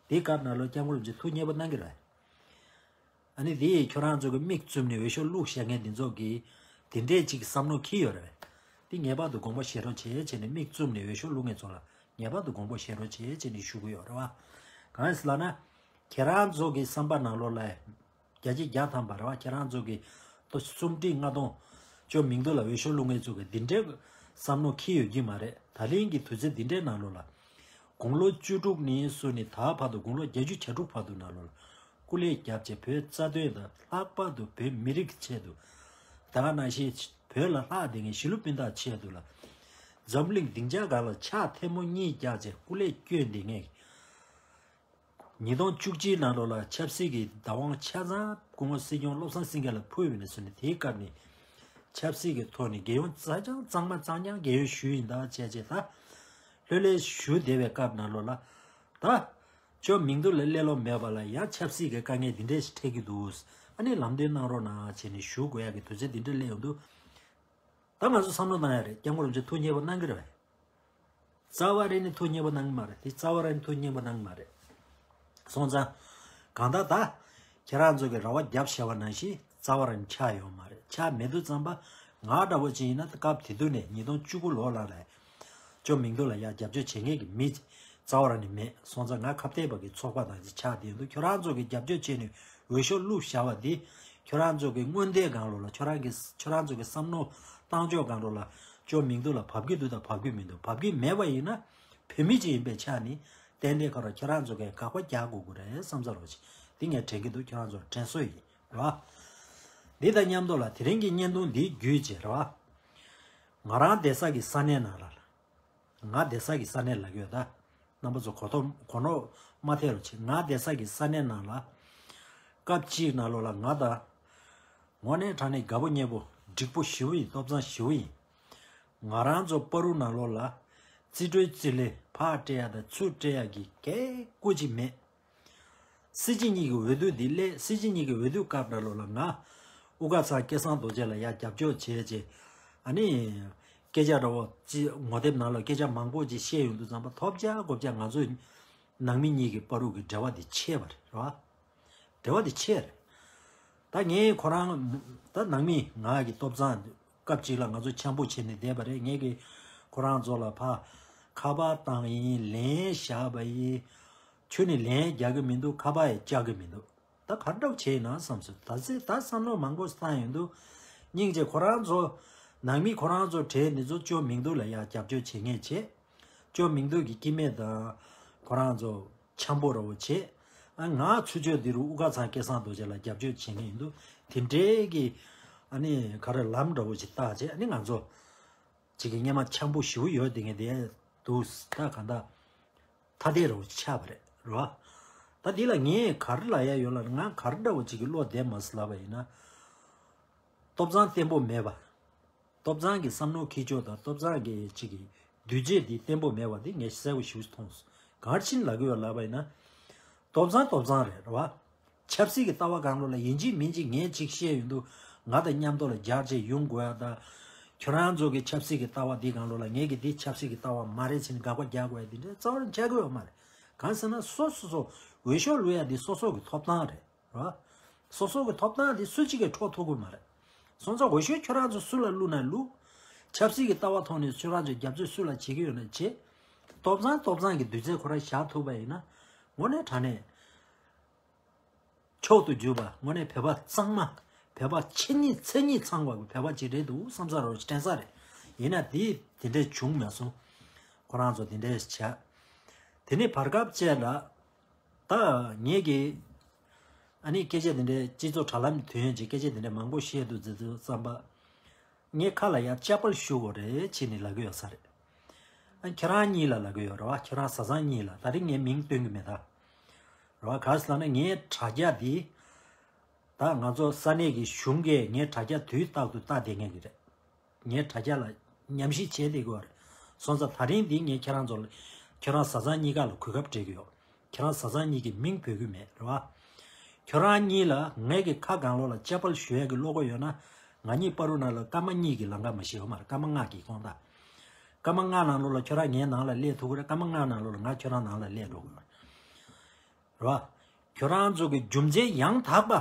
དེའི་སྐབས་ནང་ལོགས་སྐྱབས་མགོན་རིན་པོ་ཆེ་ཐུགས་མཉེས་པོ་གནང་གི་རེད། ཨ་ནི་དེ་ཡིས་ཁྱོད་རང་ཚོ་གི་མིག་བཙུམ་ནས་འོས་ཤོག་བླུགས་བཞག་མཁན་འདི་ཚོ་གིས་དེ་འདྲས་ཅིག་བསམ་བློ་འཁྱེར་ཡོད་རེད། དེ་ངེས་པར་དུ་དགོངས་པ་བཞེས་རོགས་བྱེད་བྱས་ནས་མིག་བཙུམ་ནས་འོས་ཤོག་བླུགས་མཁན་ཚོ་ལ་ངེས་པར་དུ་དགོངས་པ་བཞེས་རོགས་བྱེད་བྱས་ནས་ཞུ་གི་ཡོད་རེད་བ། གང་ཡིན་ཟེར་ལབ་ན། ཁྱེད་རང་ཚོ་གི་བསམ་པ་ནང་ལོགས་ལ་བརྒྱ་ཆ་བརྒྱ་ཐམ་པ་རེད་བ། ཁྱེད་རང་ཚོ་གི་ཏོ་སུམ་ཁྲི་ལྔ་སྟོང་ཅོ་མིང་དུ་ལ་འོས་ཤོག་བླུགས་མཁན་ཚོ་གི་འདི་འདྲའི་བསམ་བློ་འཁྱེར་ཡོད་ཀྱི་མ་རེད། ད་ལན་གྱི་དུས་ཚོད་འདི་འདྲའི་ནང་ལོགས་ལ། དགུང་ལོ་བཅུ་དྲུག་ནས་བཟུང་ནས་ད་བར་དུ་དགུང་ལོ་བརྒྱད་ཅུ་གྱ་དྲུག་བར་དུ་ནང་ལོགས་ལ་སྐུ་ལས་བརྒྱབ་བྱས་བོད་རྩ་དོན་དང་ལྷག་པར་དུ་བོད་མི་རིགས་ཆེད་དུ། ད་ག་ནང་བཞིན་བོད་ལ་ལྷག་བསྡད་མཁན་གཞིས་ལུས་སྤུན་ཟླ་ཆེད་དུ་ལ། འཛམ་གླིང་སྡིངས་ཆ་སྒང་ལ་ཕྱག་ཐལ་མོ་གཉིས་བརྒྱབ་བྱས་སྐུ་ལས་བསྐྱོན་བསྡད་མཁན། ཉིས་སྟོང་བཅུ་གཅིག་ནང་ལོགས་ལ་ཆབ་སྲིད་ཀྱི་བདག་དབང་ཆ་ཚང་སྐུ་ངོ་སྲིད་སྐྱོང་བློ་བཟང་སེང་གེ་ལ་ཕུལ་བ་ནས་བཟུང་ནས་དེའི་སྐབས་ནས་ཆབ་སྲིད་ཀྱི་ཐོག་ནས་རྒྱལ་ཡོངས་རྩ་ཆང་གཙང་མ་གཙང་རྐྱང་རྒྱལ་ཡོངས་ཞུས་ཡིན་ད་བྱས་བྱས་ད་ལྷོད་ལྷོད་ཞུ་བསྡད་པའི་སྐབས་ནང་ལོགས་ལ་ད་ཅོ་མིང་དུ་ལ་སླེབས་ལོང་མེད་པ་ལ་ཡང་ཆབ་སྲིད་ཀྱི་དཀའ་ངལ་འདི་འདྲས་ཞིག་འཕྲད་ཀྱི་འདུག་ཨ་ནི་ལམ་སྟོན་གནང་རོགས་གནང་བྱས་ནས་ཞུ་དགོས་ཡ་གི་དུས་ཚོད་འདི་འདྲས་སླེབས་ཡོང་དུས། ད་ང་ཚོ་བསམ་བློ་གཏོང་ཡ་རེད། སྐྱབས་མགོན་རིན་པོ་ཆེ་ཐུགས་མཉེས་པོ་གནང་གི་རེད་པས། རྩ་བ་རེ་ནས་ཐུགས་མཉེས་པོ་གནང་གི་མ་རེད། དེ་རྩ་བ་རེ་ནས་ཐུགས་མཉེས་པོ་གནང་གི་མ་རེད། སོང་ཙང་། གང་ལྟར་ད། ཁྱེད་རང་ཚོ་གི་རེ་བ་རྒྱབ་བྱས་པ་ནང་བཞིན་རྩ་བ་རེ་ནས་ཆགས་ཡོད་མ་རེད། ཆགས་མེད་དུས་ཙམ་པ། ང་འདྲ་བོ་ཅིག་ཡིན་ན་སྐབས་དེ་དུས་ནས་ཉིས་སྟོང་བཅུ་དགུ་ལོ་ལ་རེད། ཅོ་མིང་དུ་ལ་ཡ་རྒྱབ་སྐྱོར་བྱེད་མཁན་གྱི་མི། རྩ་བ་རང་ནས་མེད། སོང་ཙང་ང་ཁ་གཏད་པ་གི་ཚོགས་པ་དང་ཅིག་ཆགས་བསྡད་འདུག་ཁྱོད་རང་ཚོ་གི་རྒྱབ་སྐྱོར་བྱས་ནས་འོས་ཤོག་བླུགས་བཞག་པ་འདི། ཁྱོད་རང་ཚོ་གི་མངོན་འདོད་སྒང་ལོགས་ལ་ཁྱོད་རང་གི་ཁྱོད་རང་ཚོ་གི་བསམ་བློ་བཏང་ཕྱོགས་སྒང་ལོགས་ལ་ཅོ་མིང་དུ་ལ་བབ་ཀྱི་འདུག་དང་བབ་ཀྱི་མི་འདུག་བབ་ཀྱི་མེད་པ་ཡིན་ན། བོད་མི་ཅིག་ཡིན་པའི་ཆ་ནས་ཏན་ཏན་ཁ་རོག་ཁྱོད་རང་ཚོ་གི་དགག་པ་རྒྱག་དགོས་ཀྱི་རེད་བསམ་ཚར་བ་ཅིག་འདི་ངས་དྲན་གྱི་འདུག་ཁྱོད་རང་ཚོར་དྲན་གསོ་ཡིན་རོ། འདི་དང་མཉམ་དུ་ལ་དེ་རིང་གི་བརྙན་ཐུང་འདི་བརྒྱུད་བྱས་རོ། ང་རང་བསྡད་ས་གི་ས་གནས་ནང་ལ། ང་བསྡད་ས་གི་ས་གནས་ལ་གི་ཡོད་ད། རྣམ་པ་ཚོ་གོ་ཐོབ་གོ་ནོར་མ་ཐེབས་རོགས་བྱེད། ང་བསྡད་ས་གི་ས་གནས་ནང་ལ། སྐབས་གཅིག་ནང་ལོགས་ལ་ང་དང་། དངོས་གནས་དྲང་གནས་དགའ་པོ་ཉེ་པོ་འགྲིག་པོ་ཞེ་པོ་ཡིན། སྟོབས་ཚང་ཞེ་པོ་ཡིན། ང་རང་ཚོ་བར་དུ་ནང་ལོགས་ལ། རྩིས་སྤྲོད་རྩིས་ལེན་ཕར་སྤྲད་ཡ་དང་ཚུར་སྤྲད་ཡ་གི་གལ་ཀུ་ཅིག་མེད། སྲིད་སྤྱི་གཉིས་ཀྱི་འོས་བསྡུ་འདི་སླེབས། སྲིད་སྤྱི་གཉིས་ཀྱི་འོས་བསྡུ་སྐབས་ནང་ལོགས་ལ་ང་། དབུ་དཀར་ཚང་སྐལ་བཟང་རྡོ་རྗེ་ལ་ཡ་རྒྱབ་སྐྱོར་བྱས་རྗེས། ཨ་ནི། སྐད་ཆ་འདྲ་བོ་ཅི་ངོ་དེབ་ནང་ལ་སྐད་ཆ་མང་པོ་ཅིག་བཤད་ཡོང་དུས་ཙམ་པ་ཐོབ་རྒྱག་དགོས་རྒྱག་ང་ཚོ་ནང་མི་གཉིས་ཀྱི་བར་དུ་གི་འབྲེལ་བ་འདི་ཆད་པ་རེད་རོ། འབྲེལ་བ་འདི་ཆད་རེད། ད་ངས་ཁོ་རང་ད་ནང་མི་ང་གི་སྟོབས་ཚང་སྐབས་གཅིག་ལ་ང་ཚོ་འཆམ་པོ་བྱས་ནས་བསྡད་པ་རེད། ངས་ཀྱི་ཁོ་རང་ཚོ་ལ་ཕ་ཁ་པར་བཏང་ཡིན། ལན་བཞག་པ་ཡིན། ཁྱོད་ནི་ལན་རྒྱག་གི་མི་འདུག་ཁ་པར་ཡང་བཅག་གི་མི་འདུག་ད་ག་འདྲ་བྱས་ཡིན་ན་བསམ་སོང་། ད་ཚེ་ད་བསམ་བློ་མང་པོ་བཏང་ཡོང་དུས་ སྙིང་རྗེ། ཁོ་རང་ཚོ་ནང་མི་ཁོ་རང་ཚོ་གྲས་འདི་ཚོ་ཅོ་མིང་དུ་ལ་ཡང་རྒྱབ་སྐྱོར་བྱེད་མཁན་བྱེད། ཅོ་མིང་དུ་གི་སྐྱེ་དམན་དང་ཁོ་རང་ཚོ་འཆམ་པོ་ར་བོ་བྱེད། ཨ་ང་ཚུར་ཕྱོགས་འདི་རུ་དབུ་དཀར་ཚང་སྐལ་བཟང་རྡོ་རྗེ་ལ་རྒྱབ་སྐྱོར་བྱེད་མཁན་ཡིན་འདུག་དེ་འདྲའི་གི་ཨ་ནི་ག་རེ་ལམ་འདྲ་བོ་ཞིག་བཏགས་བྱས། ཨ་ནི་ང་ཚོ་གཅིག་གི་སྔོན་མ་འཆམ་པོ་ཞེ་པོ་ཡོད་དེ་ངས་དེ་འདུག་ད་ག་འདྲ་ཐ་དད་ར་བོ་ཆགས་པ་རེད་རོ། ད་འདི་ལ་ངས་ག་རེ་ལབ་ཡ་ཡོད་ལབ་ན། ང་ག་རེ་འདྲ་བོ་གཅིག་གི་བློ་བདེ་མ་སོང་ལབ་པ་ཡིན་ན། སྟོབས་བཟང་བརྟན་པོ་མེད་པ། སྟོབས་བཟང་གི་བསམ་བློ་འཁྱེར་ཕྱོགས་དང་སྟོབས་བཟང་གི་གཅིག་གི་འདུས་བྱས་འདི་བརྟན་པོ་མེད་པ་འདི་ངས་གསལ་པོ་ཞེ་པོ་མཐོང་སོང་། ག་རེ་བྱས་ནས་ལབ་ཀྱི་ཡོད་ལབ་པ་ཡིན་ན། སྟོབས་བཟང་སྟོབས་བཟང་རེད་རོ། ཆབ་སྲིད་ཀྱི་ལྟ་བ་སྒང་ལོགས་ལ་ཡིན་གཅིག་མིན་གཅིག་ངས་གཅིག་བཤད་ཡོང་དུས་ང་དང་མཉམ་དུ་ལ་རྒྱག་རེས་ཡོང་དགོས་ཡ་ད། ཁྱོད་རང་ཚོ་གི་ཆབ་སྲིད་ཀྱི་ལྟ་བ་འདི་སྒང་ལོགས་ལ་ངས་གི་འདི་ཆབ་སྲིད་ཀྱི་ལྟ་བ་མ་རེད་ཟེར་ནས་དགག་པ་རྒྱག་དགོས་ཡ་འདི་འདྲ་རྩ་བ་ནས་ཆགས་ཀྱི་ཡོད་མ་རེད། གང་ཟེར་ན་སོ་སོ་སོ་འོས་ཤོག་བླུག་ཡ་འདི་སོ་སོ་གི་ཐོབ་ཐང་རེད་རོ། སོ་སོ་གི་ཐོབ་ཐང་འདི་སུ་གཅིག་གིས་འཕྲོག་ཐུབ་ཀྱི་མ་རེད། སོང་ཙང་འོས་ཤོག་ཁྱོད་རང་ཚོ་སུ་ལ་བླུག་ན་བླུག་ཆབ་སྲིད་ཀྱི་ལྟ་བ་ཐོག་ནས་ཁྱོད་རང་ཚོས་རྒྱབ་སྐྱོར་སུ་ལ་བྱེད་ཀྱི་ཡོད་ན་བྱེད། སྟོབས་བཟང་སྟོབས་བཟང་གི་འདུས་ཚད་ཁོ་རང་བཞག་ཐུབ་པ་ཡིན་ན། དངོས་གནས་དྲང་གནས། མཆོག་ཏུ་གྱུར་པ་དངོས་གནས་བོད་པ་གཙང་མ། བོད་པ་ཆེ་ཉིད་ཚད་ཉིད་ཚང་བ་གི་བོད་པ་ཅིག་རེད་འདུག་བསམ་ས་རོ་དྲན་ས་རེད། ཡིན་ན་དེ་དེ་འདྲས་བྱུང་མ་སོང་། ཁོ་རང་ཚོ་དེ་འདྲས་བྱས། དེ་ནས་བར་སྐབས་བཅས་ལ། ད་ངེད་ཀྱིས་ཨ་ནི་སྐད་ཆ་དེ་འདྲས་སྤྱི་ཚོགས་དྲ་ལམ་དུས་ཡུན་གྱི་སྐད་ཆ་དེ་འདྲས་མང་པོ་བཤད་འདུག་ཟེར་དུས་ཙམ་པ། ངས་ཁ་ལ་ཡ་དཔྱ་དཔལ་ཞུ་དགོས་རེད་བྱས་ནས་ལབ་ཀྱི་ཡོད་ས་རེད། ཨ་ཁྱེད་རང་གཉིས་ལ་ལབ་ཀྱི་ཡོད་རེད་བ། ཁྱེད་རང་བཟའ་ཚང་གཉིས་ལ། ད་རིང་ངས་མིང་སྟོན་གྱི་མེད་ད། རེད་བ། ག་རེ་ཟེར་ན་ངའི་དྲ་རྒྱ་འདི། ད་ང་ཚོ་ས་གནས་ཀྱི་གཞུང་གིས་ངའི་དྲ་རྒྱ་དུས་རྟག་ཏུ་ལྟ་བསྡད་མཁན་གྱི་རེད། ངའི་དྲ་རྒྱ་ལ་ཉམས་ཞིབ་བྱས་བསྡད་ཀྱི་ཡོད་རེད། སོང་ཙང་ད་རིང་འདི་ངས་ཁྱེད་རང་ཚོ་ལ། ཁྱེད་རང་བཟའ་ཚང་གཉིས་ཀ་ལ་གོ་སྐབས་སྤྲད་ཀྱི་ཡོད། ཁྱེད་རང་བཟའ་ཚང་གཉིས་ཀྱི་མིང་འབོད་ཀྱི་མེད་རེད་བ། ཁྱོད་རང་གཉིས་ལ་ངའི་གི་ཁ་སྒང་ལོགས་ལ་དཔྱ་དཔལ་ཞུ་ཡས་ཀྱི་བློ་ཁོག་ཡོད་ན། ང་གཉིས་བར་དུ་ནང་ལ་སྐར་མ་གཉིས་ཀྱི་ལམ་ཁ་མ་ཤེས་ཡོད་མ་རེད། སྐར་མ་ལྔ་གི་དགོངས་དག་སྐར་མ་ལྔ་ནང་ལོགས་ལ་ཁྱོད་རང་ངའི་ནང་ལ་སླེབས་ཐུབ་ཀྱི་རེད། སྐར་མ་ལྔ་ནང་ལོགས་ལ་ང་ཁྱོད་རང་ནང་ལ་སླེབས་འགྲོ་གི་རེད་བ། ཁྱོད་རང་ཚོ་གི་རྒྱུ་མཚན་ཡང་དག་པ།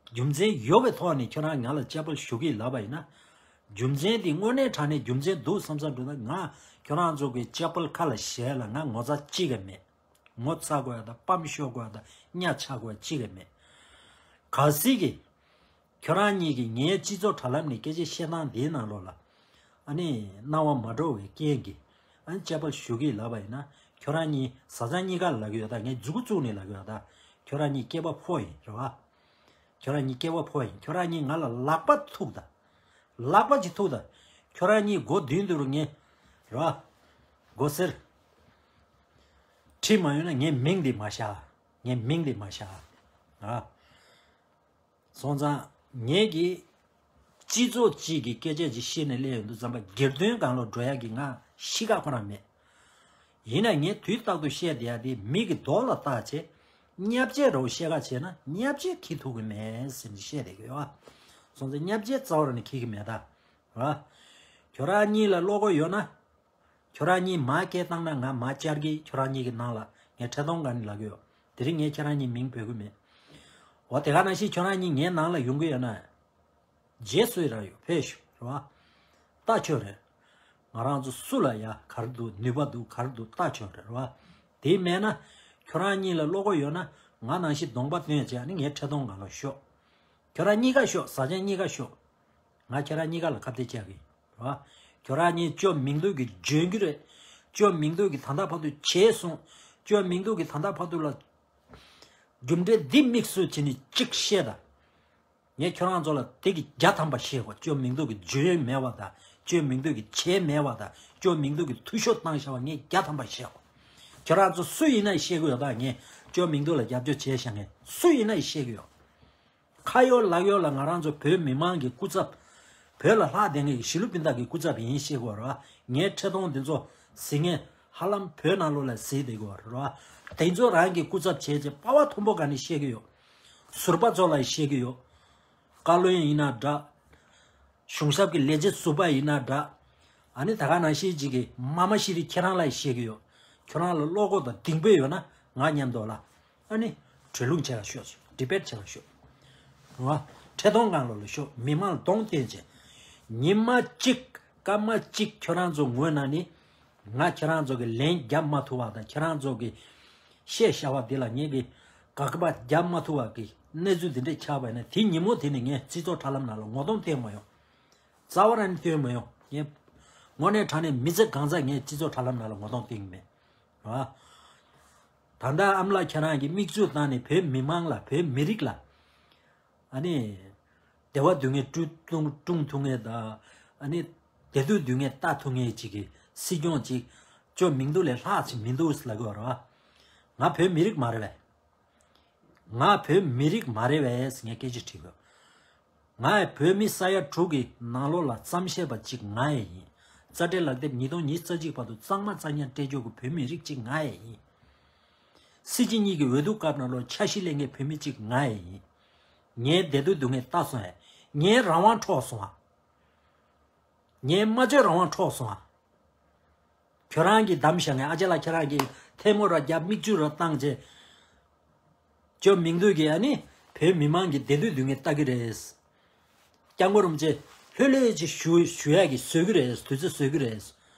རྒྱུ་མཚན་ཡོད་པའི་ཐོག་ནས་ཁྱོད་རང་ང་ལ་དཔྱ་དཔལ་ཞུ་གི་ལབ་པ་ཡིན་ན། རྒྱུ་མཚན་དེ་དངོས་གནས་དྲང་གནས་རྒྱུ་མཚན་འདུག་བསམ་བསམ་འགྲོ་ན། ང་ཁྱོད་རང་ཚོ་གི་དཔྱ་དཔལ་ཁ་ལ་བཞག་ལ་ང་ངོ་ཚ་གཅིག་ཀྱང་མེད། ངོ་ཚ་དགོས་ཡ་དང་སྤམ་ཤོར་དགོས་ཡ་དང་གཉའ་ཆག་དགོས་ཡ་གཅིག་ཀྱང་མེད། གལ་སྲིད་ཀྱི་ཁྱོད་རང་གཉིས་ཀྱིས་ངའི་སྤྱི་ཚོགས་དྲ་ལམ་ནས་སྐད་ཆ་བཤད་སྟངས་འདིའི་ནང་ལོགས་ལ། ཨ་ནི་སྣང་བ་མ་འགྲོ་བའི་རྐྱེན་གྱིས། ཨ་ནི་དཔྱ་དཔལ་ཞུ་གི་ལབ་པ་ཡིན་ན། ཁྱོད་རང་གཉིས་བཟའ་ཚང་གཉིས་ཀ་ལ་ལབ་ཀྱི་ཡོད་ད། ངས་མཛུ་གུ་བཙུགས་ནས་ལབ་ཀྱི་ཡོད་ད། ཁྱོད་རང་གཉིས་སྐྱེས་པ་ཕོ་ཡིན་རེད་བ། ཁྱོད་རང་གཉིས་སྐྱེས་པ་ཕོ་ཡིན། ཁྱོད་རང་གཉིས་ང་ལ་ལག་པ་ཐུག་ད། ལག་པ་ཅིག་ཐུག་ད། ཁྱོད་རང་གཉིས་མགོ་མདུན་དུ་རུ་ངས། རེད་བ། མགོ་སེར། ཁྲིད་མ་ཡོང་ན་ངའི་མིང་འདི་མ་བཞག་ངའི་མིང་འདི་མ་བཞག་ཨ། སོང་ཙང་ངེད་ཀྱིས་སྤྱི་ཚོགས་གཅིག་གི་སྐད་ཆ་ཅིག་བཤད་ནས་སླེབས་ཡོང་དུས་ཙམ་པ། སྒེར་དོན་སྒང་ལ་འགྲོ་ཡག་གི་ང་གཤིས་ཀ་ཁོ་རང་མེད། ཡིན་ན་ངས་དུས་རྟག་ཏུ་བཤད་བསྡད་ཡག་དེ་མི་གི་མདོག་ལ་བལྟས་བྱས། བརྙས་བཅོས་རོགས་བཤད་ག་བྱས་ན་བརྙས་བཅོས་འཁྱེར་ཐུབ་ཀྱི་མེད་ཟེར་ནས་བཤད་བསྡད་ཀྱི་ཡོད། སོང་ཙང་བརྙས་བཅོས་རྩ་བ་ནས་འཁྱེར་གྱི་མེད་ད། ར། ཁྱོད་རང་གཉིས་ལ་བློ་ཁོག་ཡོད་ན། ཁྱོད་རང་གཉིས་མར་སྐད་བཏང་ན་ང་མར་བཅར་གི། ཁྱོད་རང་གཉིས་ཀྱི་ནང་ལ་ངས་ཁྲི་སྟོང་སྒང་ནས་ལབ་ཀྱི་ཡོད། དེ་རིང་ངས་ཁྱེད་རང་གཉིས་མིང་འབོད་ཀྱི་མེད། འོ་དེ་ག་ནང་བཞིན་ཁྱོད་རང་གཉིས་ངའི་ནང་ལ་ཡོང་གི་ཡོད་ན། རྗེས་སུ་ཡི་རང་ཡོད་ཕེབས་ཤོག་རེད་བ། ལྟ་ཆོག་རེད། ང་རང་ཚོ་སུ་ལ་ཡ་ག་རེ་འདུག་ནུས་པ་འདུག་ག་རེ་འདུག་ལྟ་ཆོག་རེད་བ། དེ་མེད་ན། ཁྱོད་རང་གཉིས་ལ་བློ་ཁོག་ཡོད་ན། ང་ནང་བཞིན་གདོང་པ་སྟོན་བྱས་ནི་ངའི་ཁྲི་སྟོང་སྒང་ལ་ཤོག་ཁྱོད་རང་གཉིས་ཀ་ཤོག་བཟའ་ཚང་གཉིས་ཀ་ཤོག་ང་ཁྱེད་རང་གཉིས་ཀ་ལ་ཁ་གཏད་བཅག་གི་རེད་བ། ཁྱོད་རང་གཉིས་ཅོ་མིང་འདུག་གི་འཇོན་གྱི་རེད། ཅོ་མིང་འདུག་གི་ད་ལྟ་བར་དུ་བྱས་སོང་། ཅོ་མིང་འདུག་གི་ད་ལྟ་བར་དུ་ལ། རྒྱུ་འབྲས་འདི་དམིགས་སུ་བྱས་ནས་གཅིག་བཤད་ད། ངས་ཁྱོད་རང་ཚོ་ལ་དེ་གི་བརྒྱ་ཐམ་པ་བཤད་གོ། ཅོ་མིང་འདུག་གི་འཇོན་མེད་བ་དང་། ཅོ་མིང་འདུག་གི་བྱས་མེད་བ་དང་། ཅོ་མིང་འདུག་གི་འཐུས་ཤོར་བཏང་བཞག་པ་ངས་བརྒྱ་ཐམ་པ་བཤད་གོ། ཁྱོད་རང་ཚོ་སུ་ཡིན་ན་བཤད་གི་ཡོད་ད། ངས་ཅོ་མིང་འདུག་ལ་རྒྱབ་སྐྱོར་བྱས་བཞག་མཁན་སུ་ཡིན་ན་བཤད་གི་ཡོད། ཁ་གཡོག་ལག་གཡོག་ལ་ང་རང་ཚོ་བོད་མི་མང་གི་སྐུ་ཚབ། བོད་ལ་ལྷག་བསྡད་མཁན་གྱི་གཞིས་ལུས་སྤུན་ཟླ་གི་སྐུ་ཚབ་ཡིན་ཤེས་དགོས་རེད་བ། ངའི་ཁྲི་སྟོང་འདི་ཚོ་གཟིགས་མཁན་ཧ་ལམ་བོད་ནང་ལོགས་ལ་གཟིགས་བསྡད་དགོས་རེད་བ། དེ་ཚོ་རང་གི་སྐུ་ཚབ་བྱས་བྱས་པ་ཕ་མཐོན་པོ་ག་ནས་བཤད་ཀྱི་ཡོད། ཟུར་པ་ཚོ་ལ་བཤད་ཀྱི་ཡོད། བཀའ་བློན་ཡིན་ན་འདྲ། གཞུང་ཞབས་ཀྱི་ལས་བྱེད་ཟུར་པ་ཡིན་ན་འདྲ། ཨ་ནི་ད་ག་ནང་བཞིན་ཅིག་གི་མ་མ་ཤི་རི་ཁྱེད་རང་ལ་བཤད་ཀྱི་ཡོད། ཁྱོད་རང་ལ་བློ་ཁོག་དང་གདེང་སྤོབས་ཡོད་ན་ང་མཉམ་དུ་ལ། ཨ་ནི་གྲོས་ལུགས་བྱེད་ལ་ཤོག་ཌི་བེཊ་བྱེད་ལ་ཤོག་རེད་བ། ཁྲི་སྟོང་སྒང་ལོགས་ལ་ཤོག་མི་མང་ལ་གདོང་བསྟན་བྱས། ཉི་མ་གཅིག་སྐར་མ་གཅིག་ཁྱོད་རང་ཚོ་ངོས་ནས་ནི། ང་ཁྱེད་རང་ཚོ་གི་ལན་རྒྱབ་མ་ཐུབ་པ་དང་། ཁྱེད་རང་ཚོ་གི་བཤད་བྱ་བ་འདི་ལ་ངེད་ཀྱི་དགག་པ་རྒྱབ་མ་ཐུབ་པ་གི་ གནས་ཚུལ་འདི་འདྲས་ཆགས་པ་ཡིན་ན། དེ་ཉིན་མོ་དེ་ནས་ངས་སྤྱི་ཚོགས་དྲ་ལམ་ནང་ལ་ངོ་གདོང་བསྟན་མ་ཡོང་། རྩ་བ་རང་ནས་སྟོན་མ་ཡོང་། ངས་དངོས་གནས་དྲང་གནས་མི་ཚེ་གང་ཚ་ངས་སྤྱི་ཚོགས་དྲ་ལམ་ནང་ལ་ངོ་གདོང་བསྟན་གྱི་མེད། རེད་བ། ད་ལྟ་ཨ་མ་ལགས་ཁྱེད་རང་གིས་མིག་ཆུ་བཏང་ནས་བོད་མི་མང་ལ། བོད་མི་རིགས་ལ། ཨ་ནི། བདེ་བ་སྡུག་བསྔལ་སྐྲུན་ཐུབ་ཐུབ་མཁན་དང་། ཨ་ནི། བདེ་སྡུག་སྡུག་བསྔལ་ལྟ་ཐུབ་མཁན་ཅིག་གི་སྲིད་སྐྱོང་ཅིག་ཅོ་མིང་རྡུང་ལས་ལྷག་ཅིག་མི་འདུག་ལབ་ཀྱི་ཡོད་རེད་བ། ང་བོད་མི་རིགས་མ་རེད་པས། ང་བོད་མི་རིགས་མ་རེད་པས་ངས་སྐད་ཆ་དྲིས་དགོས། ང་བོད་མི་ས་ཡ་དྲུག་གི་ནང་ལོགས་ལ་རྩོམ་ཤེས་པ་གཅིག་ང་ཡང་ཡིན། རྩ་འགྲེལ་ལག་དེབ་ཉིས་སྟོང་ཉི་ཤུ་རྩ་གཅིག་བར་དུ་གཙང་མ་གཙང་རྐྱང་སྤྲད་རྒྱུ་གི་བོད་མི་རིགས་གཅིག་ང་ཡང་ཡིན། སྲིད་སྤྱི་གཉིས་ཀྱི་འོས་བསྡུ་སྐབས་ནང་ལོགས་འཆར་གཞི་ལེན་མཁན་བོད་མི་གཅིག་ང་ཡང་ཡིན། ངའི་བདེ་སྡུག་སྡུག་བསྔལ་ལྟ་སོང་ཨ། ངའི་རང་དབང་འཕྲོག་སོང་ཨ། ངའི་སྨྲ་བརྗོད་རང་དབང་འཕྲོག་སོང་ཨ། ཁྱོད་རང་གིས་བདམས་བཞག་མཁན་ཨ་ཅག་ལགས་ཁྱེད་རང་གིས་ཐལ་མོ་ར་རྒྱབ་མིག་ཆུ་ར་བཏང་བྱས། ཅོ་མིང་རྡུང་གིས་ཨ་ནི་བོད་མི་མང་གི་བདེ་སྡུག་སྡུག་བསྔལ་ལྟ་གི་རེད། སྐྱབས་མགོན་རིན་པོ་ཆེ་ལྷོད་ལྷོད་ཅིག་བཞུགས་བཞུགས་ཡག་གི་བཟོ་གི་རེད། དུས་ཚོད་བཟོ་གི་རེད།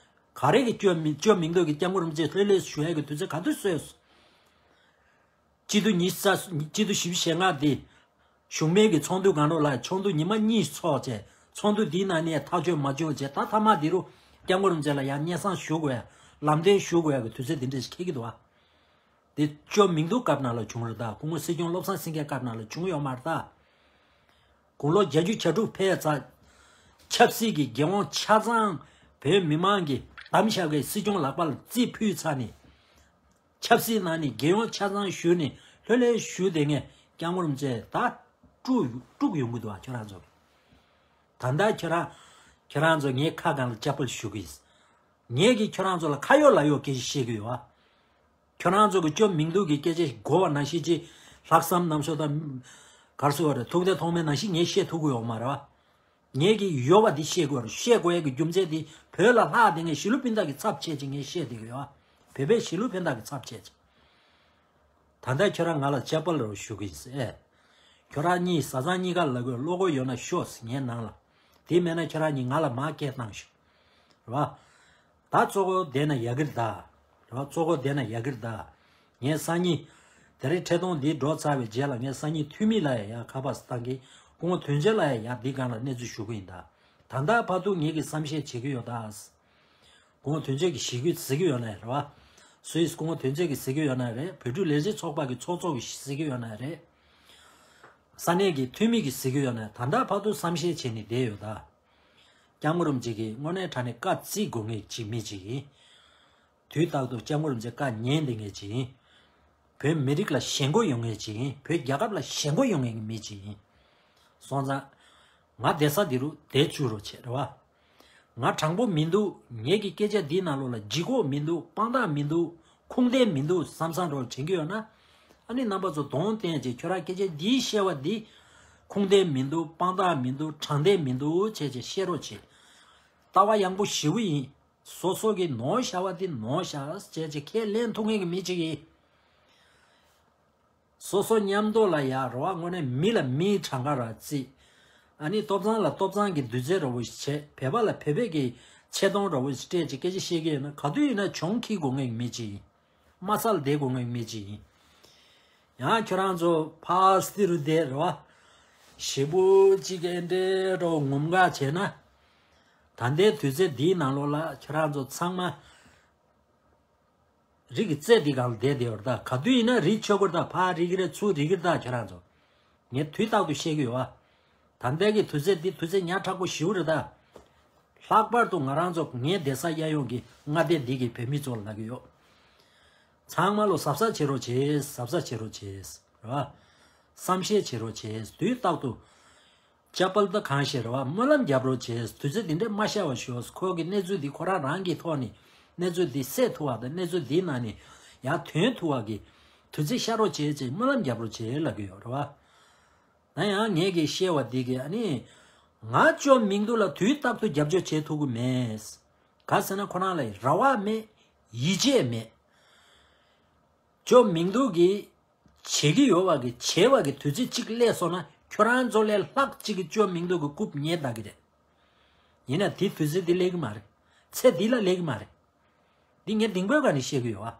ག་རེ་གི་ཅོ་མི་ཅོ་མིང་རྡུང་གིས་སྐྱབས་མགོན་རིན་པོ་ཆེ་ལྷོད་ལྷོད་བཞུགས་ཡག་གི་དུས་ཚོད་ག་དུས་བཟོས། སྤྱི་འཐུས་ཉི་ཤུ་རྩ། སྤྱི་འཐུས་བཞི་བཅུ་ཞེ་ལྔ་འདི། གཞུང་མིན་གྱི་ཚོགས་འདུ་སྒང་ལོགས་ལ་ཚོགས་འདུ་ཉི་མ་གཉིས་ཚོགས་བྱས། ཚོགས་འདུ་འདིའི་ནང་ནས་ཐག་གཅོད་མ་བྱུང་བྱས། ད་མཐའ་མ་འདི་རུ་སྐྱབས་མགོན་རིན་པོ་ཆེ་ལ་ཡང་སྙན་སེང་ཞུ་དགོས་ཡ། ལམ་སྟོན་ཞུ་དགོས་ཡ་གི་དུས་ཚོད་འདི་འདྲ་ཞིག་འཁེལ་གྱི་འདུག་བ། འདི་ཅོ་མིང་རྡུང་སྐབས་ནང་ལ་བྱུང་རེད། ད་སྐུ་ངོ་སྲིད་སྐྱོང་བློ་བཟང་སེང་གེ་སྐབས་ནང་ལ་བྱུང་ཡོད་མ་རེད་ད། དགུང་ལོ་བརྒྱད་ཅུ་གྱ་དྲུག་ཕེབས་ཚར། ཆབ་སྲིད་ཀྱི་འགན་དབང་ཆ་ཚང་བོད་མི་མང་གིས་བདམས་བཞག་པའི་སྲིད་སྐྱོང་ལག་པ་ལ་རྩིས་ཕུལ་ཚར་ནས། ཆབ་སྲིད་ནང་ནས་རྒྱལ་ཡོངས་ཆ་ཚང་ཞུས་ནས་ལྷོད་ལྷོད་ཞུས་བསྡད་མཁན་སྐྱབས་མགོན་རིན་པོ་ཆེ་ད་དཀྲུག་དཀྲུག་ཡོང་གི་འདུག་བ། ཁྱོད་རང་ཚོ་གིས། ད་ལྟ་ཁྱོད་རང་ཁྱོད་རང་ཚོ་ངའི་ཁ་སྒང་ལ་དཔྱ་དཔལ་ཞུ་གི་ཡིན། ངས་ཀྱིས་ཁྱོད་རང་ཚོ་ལ་ཁ་ཡོག་ལག་ཡོག་སྐད་ཆ་བཤད་གི་ཡོད་བ། ཁྱོད་རང་ཚོ་གི་ཅོ་མིང་རྡུང་གི་སྐད་ཆ་གོ་བ་ནང་བཞིན་ཅིག་ལྷག་བསམ་རྣམ་དཔྱོད་དང་། ག་རེ་ཟེར་དགོས་རེད། ཐུགས་བདེ་ཐོགས་མེད་ནང་བཞིན་ངས་བཤད་ཐུབ་ཀྱི་ཡོད་མ་རེད་བ། ངས་ཀྱི་ཡོད་པ་འདི་བཤད་དགོས་རེད། བཤད་དགོས་ཡ་གི་རྒྱུ་མཚན་འདི་བོད་ལ་ལྷག་བསྡད་མཁན་གཞིས་ལུས་སྤུན་ཟླ་གི་ཚབ་བྱས་ཅིག་ངས་བཤད་བསྡད་ཀྱི་ཡོད། བོད་པའི་གཞིས་ལུས་སྤུན་ཟླ་གི་ཚབ་བྱས་ཅིག་ད་ལྟ་ཁྱོད་རང་ང་ལ་དཔྱ་དཔལ་རོགས་ཞུ་གི་ཡིན་ཟེར། ཨེ། ཁྱོད་རང་གཉིས་བཟའ་ཚང་གཉིས་ཀ་ལ་གོ་བློ་ཁོག་ཡོད་ན་ཤོག་ཟེར་ངའི་ནང་ལ། དེ་མེད་ན་ཁྱོད་རང་གཉིས་ང་ལ་མར་སྐད་བཏང་ཤོག་རེད་བ། ད་གཙོ་བོ་བསྡད་ན་ཡག་གི་རེད་ད། རེད་བ། གཙོ་བོ་བསྡད་ན་ཡག་གི་རེད་ད། ངས་སང་ཉིན། དེ་རིང་ཁྲི་སྟོང་འདི་འགྲོ་ཚར་བའི་རྗེས་ལ་ངས་སང་ཉིན་འཐུས་མི་ལ་ཡང་ཁ་པར་བཏང་གི། སྐུ་ངོ་དོན་གཅོད་ལ་ཡང་འདི་སྒང་ལ་གནས་ཚུལ་ཞུ་གི་ཡིན་ད། ད་ལྟ་བར་དུ་ངེད་ཀྱིས་བསམ་ཤེས་བྱེད་ཀྱི་ཡོད་ད། སྐུ་ངོ་དོན་གཅོད་ཀྱིས་ཞི་རྒོལ་བྱེད་ཀྱི་ཡོད་ན་རེད་བ། སུའི་སྐུ་ངོ་དོན་གཅོད་ཀྱིས་བྱེད་ཀྱི་ཡོད་ན་རེད། བོད་ཕྲུག་ལས་བྱེད་ཚོགས་པ་གི་ཚོགས་གཙོ་གིས་བྱེད་ཀྱི་ཡོད་ན་རེད། ས་གནས་ཀྱི་འཐུས་མི་གིས་བྱེད་ཀྱི་ཡོད་ན། ད་ལྟ་བར་དུ་བསམ་ཤེས་བྱས་ནས་བསྡད་ཡོད་ད། སྐྱབས་མགོན་རིན་པོ་ཆེ་གིས་དངོས་གནས་དྲང་གནས་བཀའ་བརྩི་དགོས་མཁན་ཅིག་མི་ཅིག་ཡིན། དུས་རྟག་ཏུ་སྐྱབས་མགོན་རིན་པོ་ཆེ་བཀའ་ཉན་བསྡད་མཁན་ཅིག་ཡིན། བོད་མི་རིགས་ལ་ཞེན་ཁོག་ཡོད་མཁན་ཅིག་ཡིན། བོད་རྒྱལ་ཁབ་ལ་ཞེན་ཁོག་ཡོད་མཁན་གྱི་མི་ཅིག་ཡིན། སོང་ཙང་། ང་བསྡད་ས་འདི་རུ་བསྡད་བཅུག་རོགས་བྱེད་རེད་བ། ང་དྲང་པོ་མི་འདུག་ངེད་ཀྱི་སྐད་ཆ་འདིའི་ནང་ལོགས་ལ་ལྗིད་ཁོག་མི་འདུག་དཔང་རྟགས་མི་འདུག་ཁུངས་ལྡན་མི་འདུག་བསམ་བསམ་རོགས་དྲན་གྱི་ཡོད་ན། ཨ་ནི་རྣམ་པ་ཚོ་གདོང་བསྟན་བྱས། ཁྱོད་རང་སྐད་ཆ་འདིའི་བཤད་པ་འདི་ཁུངས་ལྡན་མི་འདུག་དཔང་རྟགས་མི་འདུག་དྲང་བདེན་མི་འདུག་བྱས་བྱས་བཤད་རོགས་བྱེད། ལྟ་བ་ཡག་པོ་ཞེ་པོ་ཡིན། སོ་སོ་གི་ནོར་བཞག་པ་འདི་ནོར་བཞག་བྱས་བྱས་ཁས་ལེན་ཐུབ་མཁན་གྱི་མི་ཅིག་ཡིན། སོ་སོ་མཉམ་དུ་ལ་ཡ་རེད་བ། དངོས་གནས་མི་ལ་མིའི་གྲངས་ཀ་ར་བརྩི། ཨ་ནི་སྟོབས་ཚང་ལ་སྟོབས་ཚང་གི་འདུས་ཚད་འདྲ་བོ་ཞིག་བྱས། བོད་པ་ལ་བོད་པའི་གི་ཆེ་མཐོང་འདྲ་བོ་ཞིག་སྤྲད་ཅིག་སྐད་ཆ་བཤད་ཀྱི་ཡོད་ན། ག་དུས་ཡིན་ན་གྱོང་ཁེ་དགོས་མཁན་གྱི་མི་ཅིག་ཡིན། དམའ་ས་ལ་བསྡད་དགོས་མཁན་གྱི་མི་ཅིག་ཡིན། ཡང་ཁྱོད་རང་ཚོ་ཕར་སྟེ་རུ་བསྡད་རེད་བ། ཞེ་པོ་ཅིག་ཨེ་འདྲའི་འདྲ་བོ་ངོམ་ག་བྱས་ན། ད་ལྟའི་དུས་ཚོད་འདིའི་ནང་ལོགས་ལ་ཁྱོད་རང་ཚོ་ཚང་མ། རི་གི་རྩེ་འདི་སྒང་ལ་བསྡད་བསྡད་ཡོད་རེད་ད། ག་དུས་ཡིན་ན་རི་ཆག་གི་རེད་ད། ཕར་རིལ་གྱི་རེད། ཚུར་རིལ་གྱི་རེད་ད། ཁྱོད་རང་ཚོ། ངས་དུས་རྟག་ཏུ་བཤད་ཀྱི་ཡོད་ཨ། ད་ལྟའི་གི་དུས་ཚོད་འདི་དུས་ཚོད་ཉག་ཕྲ་པོ་ཞེ་པོ་རེད་ད། ལྷག་པར་དུ་ང་རང་ཚོ་ངའི་སྡོད་ས་གཡས་གཡོན་གྱི་མངའ་སྡེ་འདི་གི་བོད་མི་ཚོ་ལ་ལབ་ཀྱི་ཡོད། ཚང་མ་ལོ་གཟབ་གཟབ་བྱེད་རོགས་བྱེད། གཟབ་གཟབ་བྱེད་རོགས་བྱེད། རེད་བ། བསམ་ཤེས་བྱེད་རོགས་བྱེད། དུས་རྟག་ཏུ། དཔྱ་དཔལ་ད་གང་ཞིག་རེད་བ། སྨོན་ལམ་རྒྱབ་རོགས་བྱེད། དུས་ཚོད་འདི་འདྲས་མ་ཤར་བ་ཞོག་ཁོ་གི་གནས་ཚུལ་འདི་ཁོ་རང་རང་གི་ཐོག་ནས་གནས་ཚུལ་འདི་སེལ་ཐུབ་པ་དང་། གནས་ཚུལ་འདིའི་ནང་ནས་ཡར་ཐོན་ཐུབ་པ་གི་དུས་ཚོད་ཤར་རོགས་བྱེད་ཅེས་སྨོན་ལམ་རྒྱབ་རོགས་བྱེད་ལབ་ཀྱི་ཡོད་རེད་བ། ན་ཡང་ངས་གི་བཤད་པ་འདི་གི་ཨ་ནི། ང་ཅོ་མིང་རྡུང་ལ་དུས་རྟག་ཏུ་རྒྱབ་སྐྱོར་བྱེད་ཐུབ་ཀྱི་མེད། ག་ཟེར་ན་ཁོ་རང་ལ་རེ་བ་མེད། ཡིད་ཆེས་མེད། ཅོ་མིང་རྡུང་གི་བྱེད་ཀྱི་ཡོད་པ་གི་བྱེད་པ་གི་དུས་ཚོད་གཅིག་སླེབས་སོང་ན། ཁྱོད་རང་ཚོ་ལས་ལྷག་ཅིག་གི་ཅོ་མིང་རྡུང་གི་རྐུབ་ཉེ་ལྟ་གི་རེད། ཡིན་ན་དེ་དུས་ཚོད་འདི་སླེབས་ཀྱི་མ་རེད། ཚེ་འདི་ལ་སླེབས་ཀྱི་མ་རེད། འདི་ངས་གདེང་སྤོས་སྒང་ནས་བཤད་ཀྱི་ཡོད་ཨ།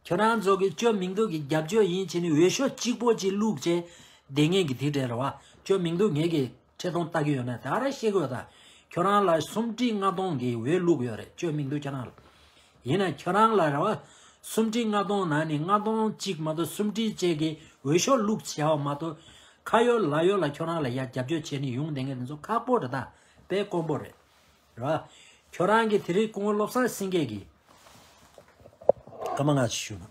ཁྱོད་རང་ཚོ་གི་ཅོ་མིང་རྡུང་གི་རྒྱབ་སྐྱོར་ཡིན་བྱས་ནས་འོས་ཤོག་གཅིག་པོ་གཅིག་བླུགས་བྱས། བསྡད་མཁན་གྱི་དེ་འདྲ་རེད་བ། ཅོ་མིང་འདུག་ངེད་ཀྱི་ཁྲི་སྟོང་ལྟ་གི་ཡོད་ན་ད་ར་ཤེས་དགོས་ད། ཁྱོད་རང་ལ་སུམ་ཁྲི་ལྔ་སྟོང་གི་འོས་བླུགས་ཡོད་རེད། ཅོ་མིང་འདུག་ཁྱོད་རང་ལ། ཡིན་ན་ཁྱོད་རང་ལ་རེད་བ། སུམ་ཁྲི་ལྔ་སྟོང་ནང་ནས་ལྔ་སྟོང་གཅིག་མ་གཏོགས་སུམ་ཁྲི་བཅས་ཀྱི་འོས་ཤོག་བླུགས་བྱས་པ་མ་གཏོགས། ཁ་ཡོད་ལག་ཡོད་ལ་ཁྱོད་རང་ལ་ཡ་རྒྱབ་སྐྱོར་བྱས་ནས་ཡོང་བསྡད་མཁན་དེ་ཚོ་ཁག་པོ་རེད་ད། དཔེ་དཀོན་པོ་རེད། རེད་བ། ཁྱོད་རང་གི་དེ་རིང་སྐུ་ངོ་བློ་བཟང་སེང་གེ་གིས་སྐར་མ་ལྔ་ཅིག་ཞུ་ན།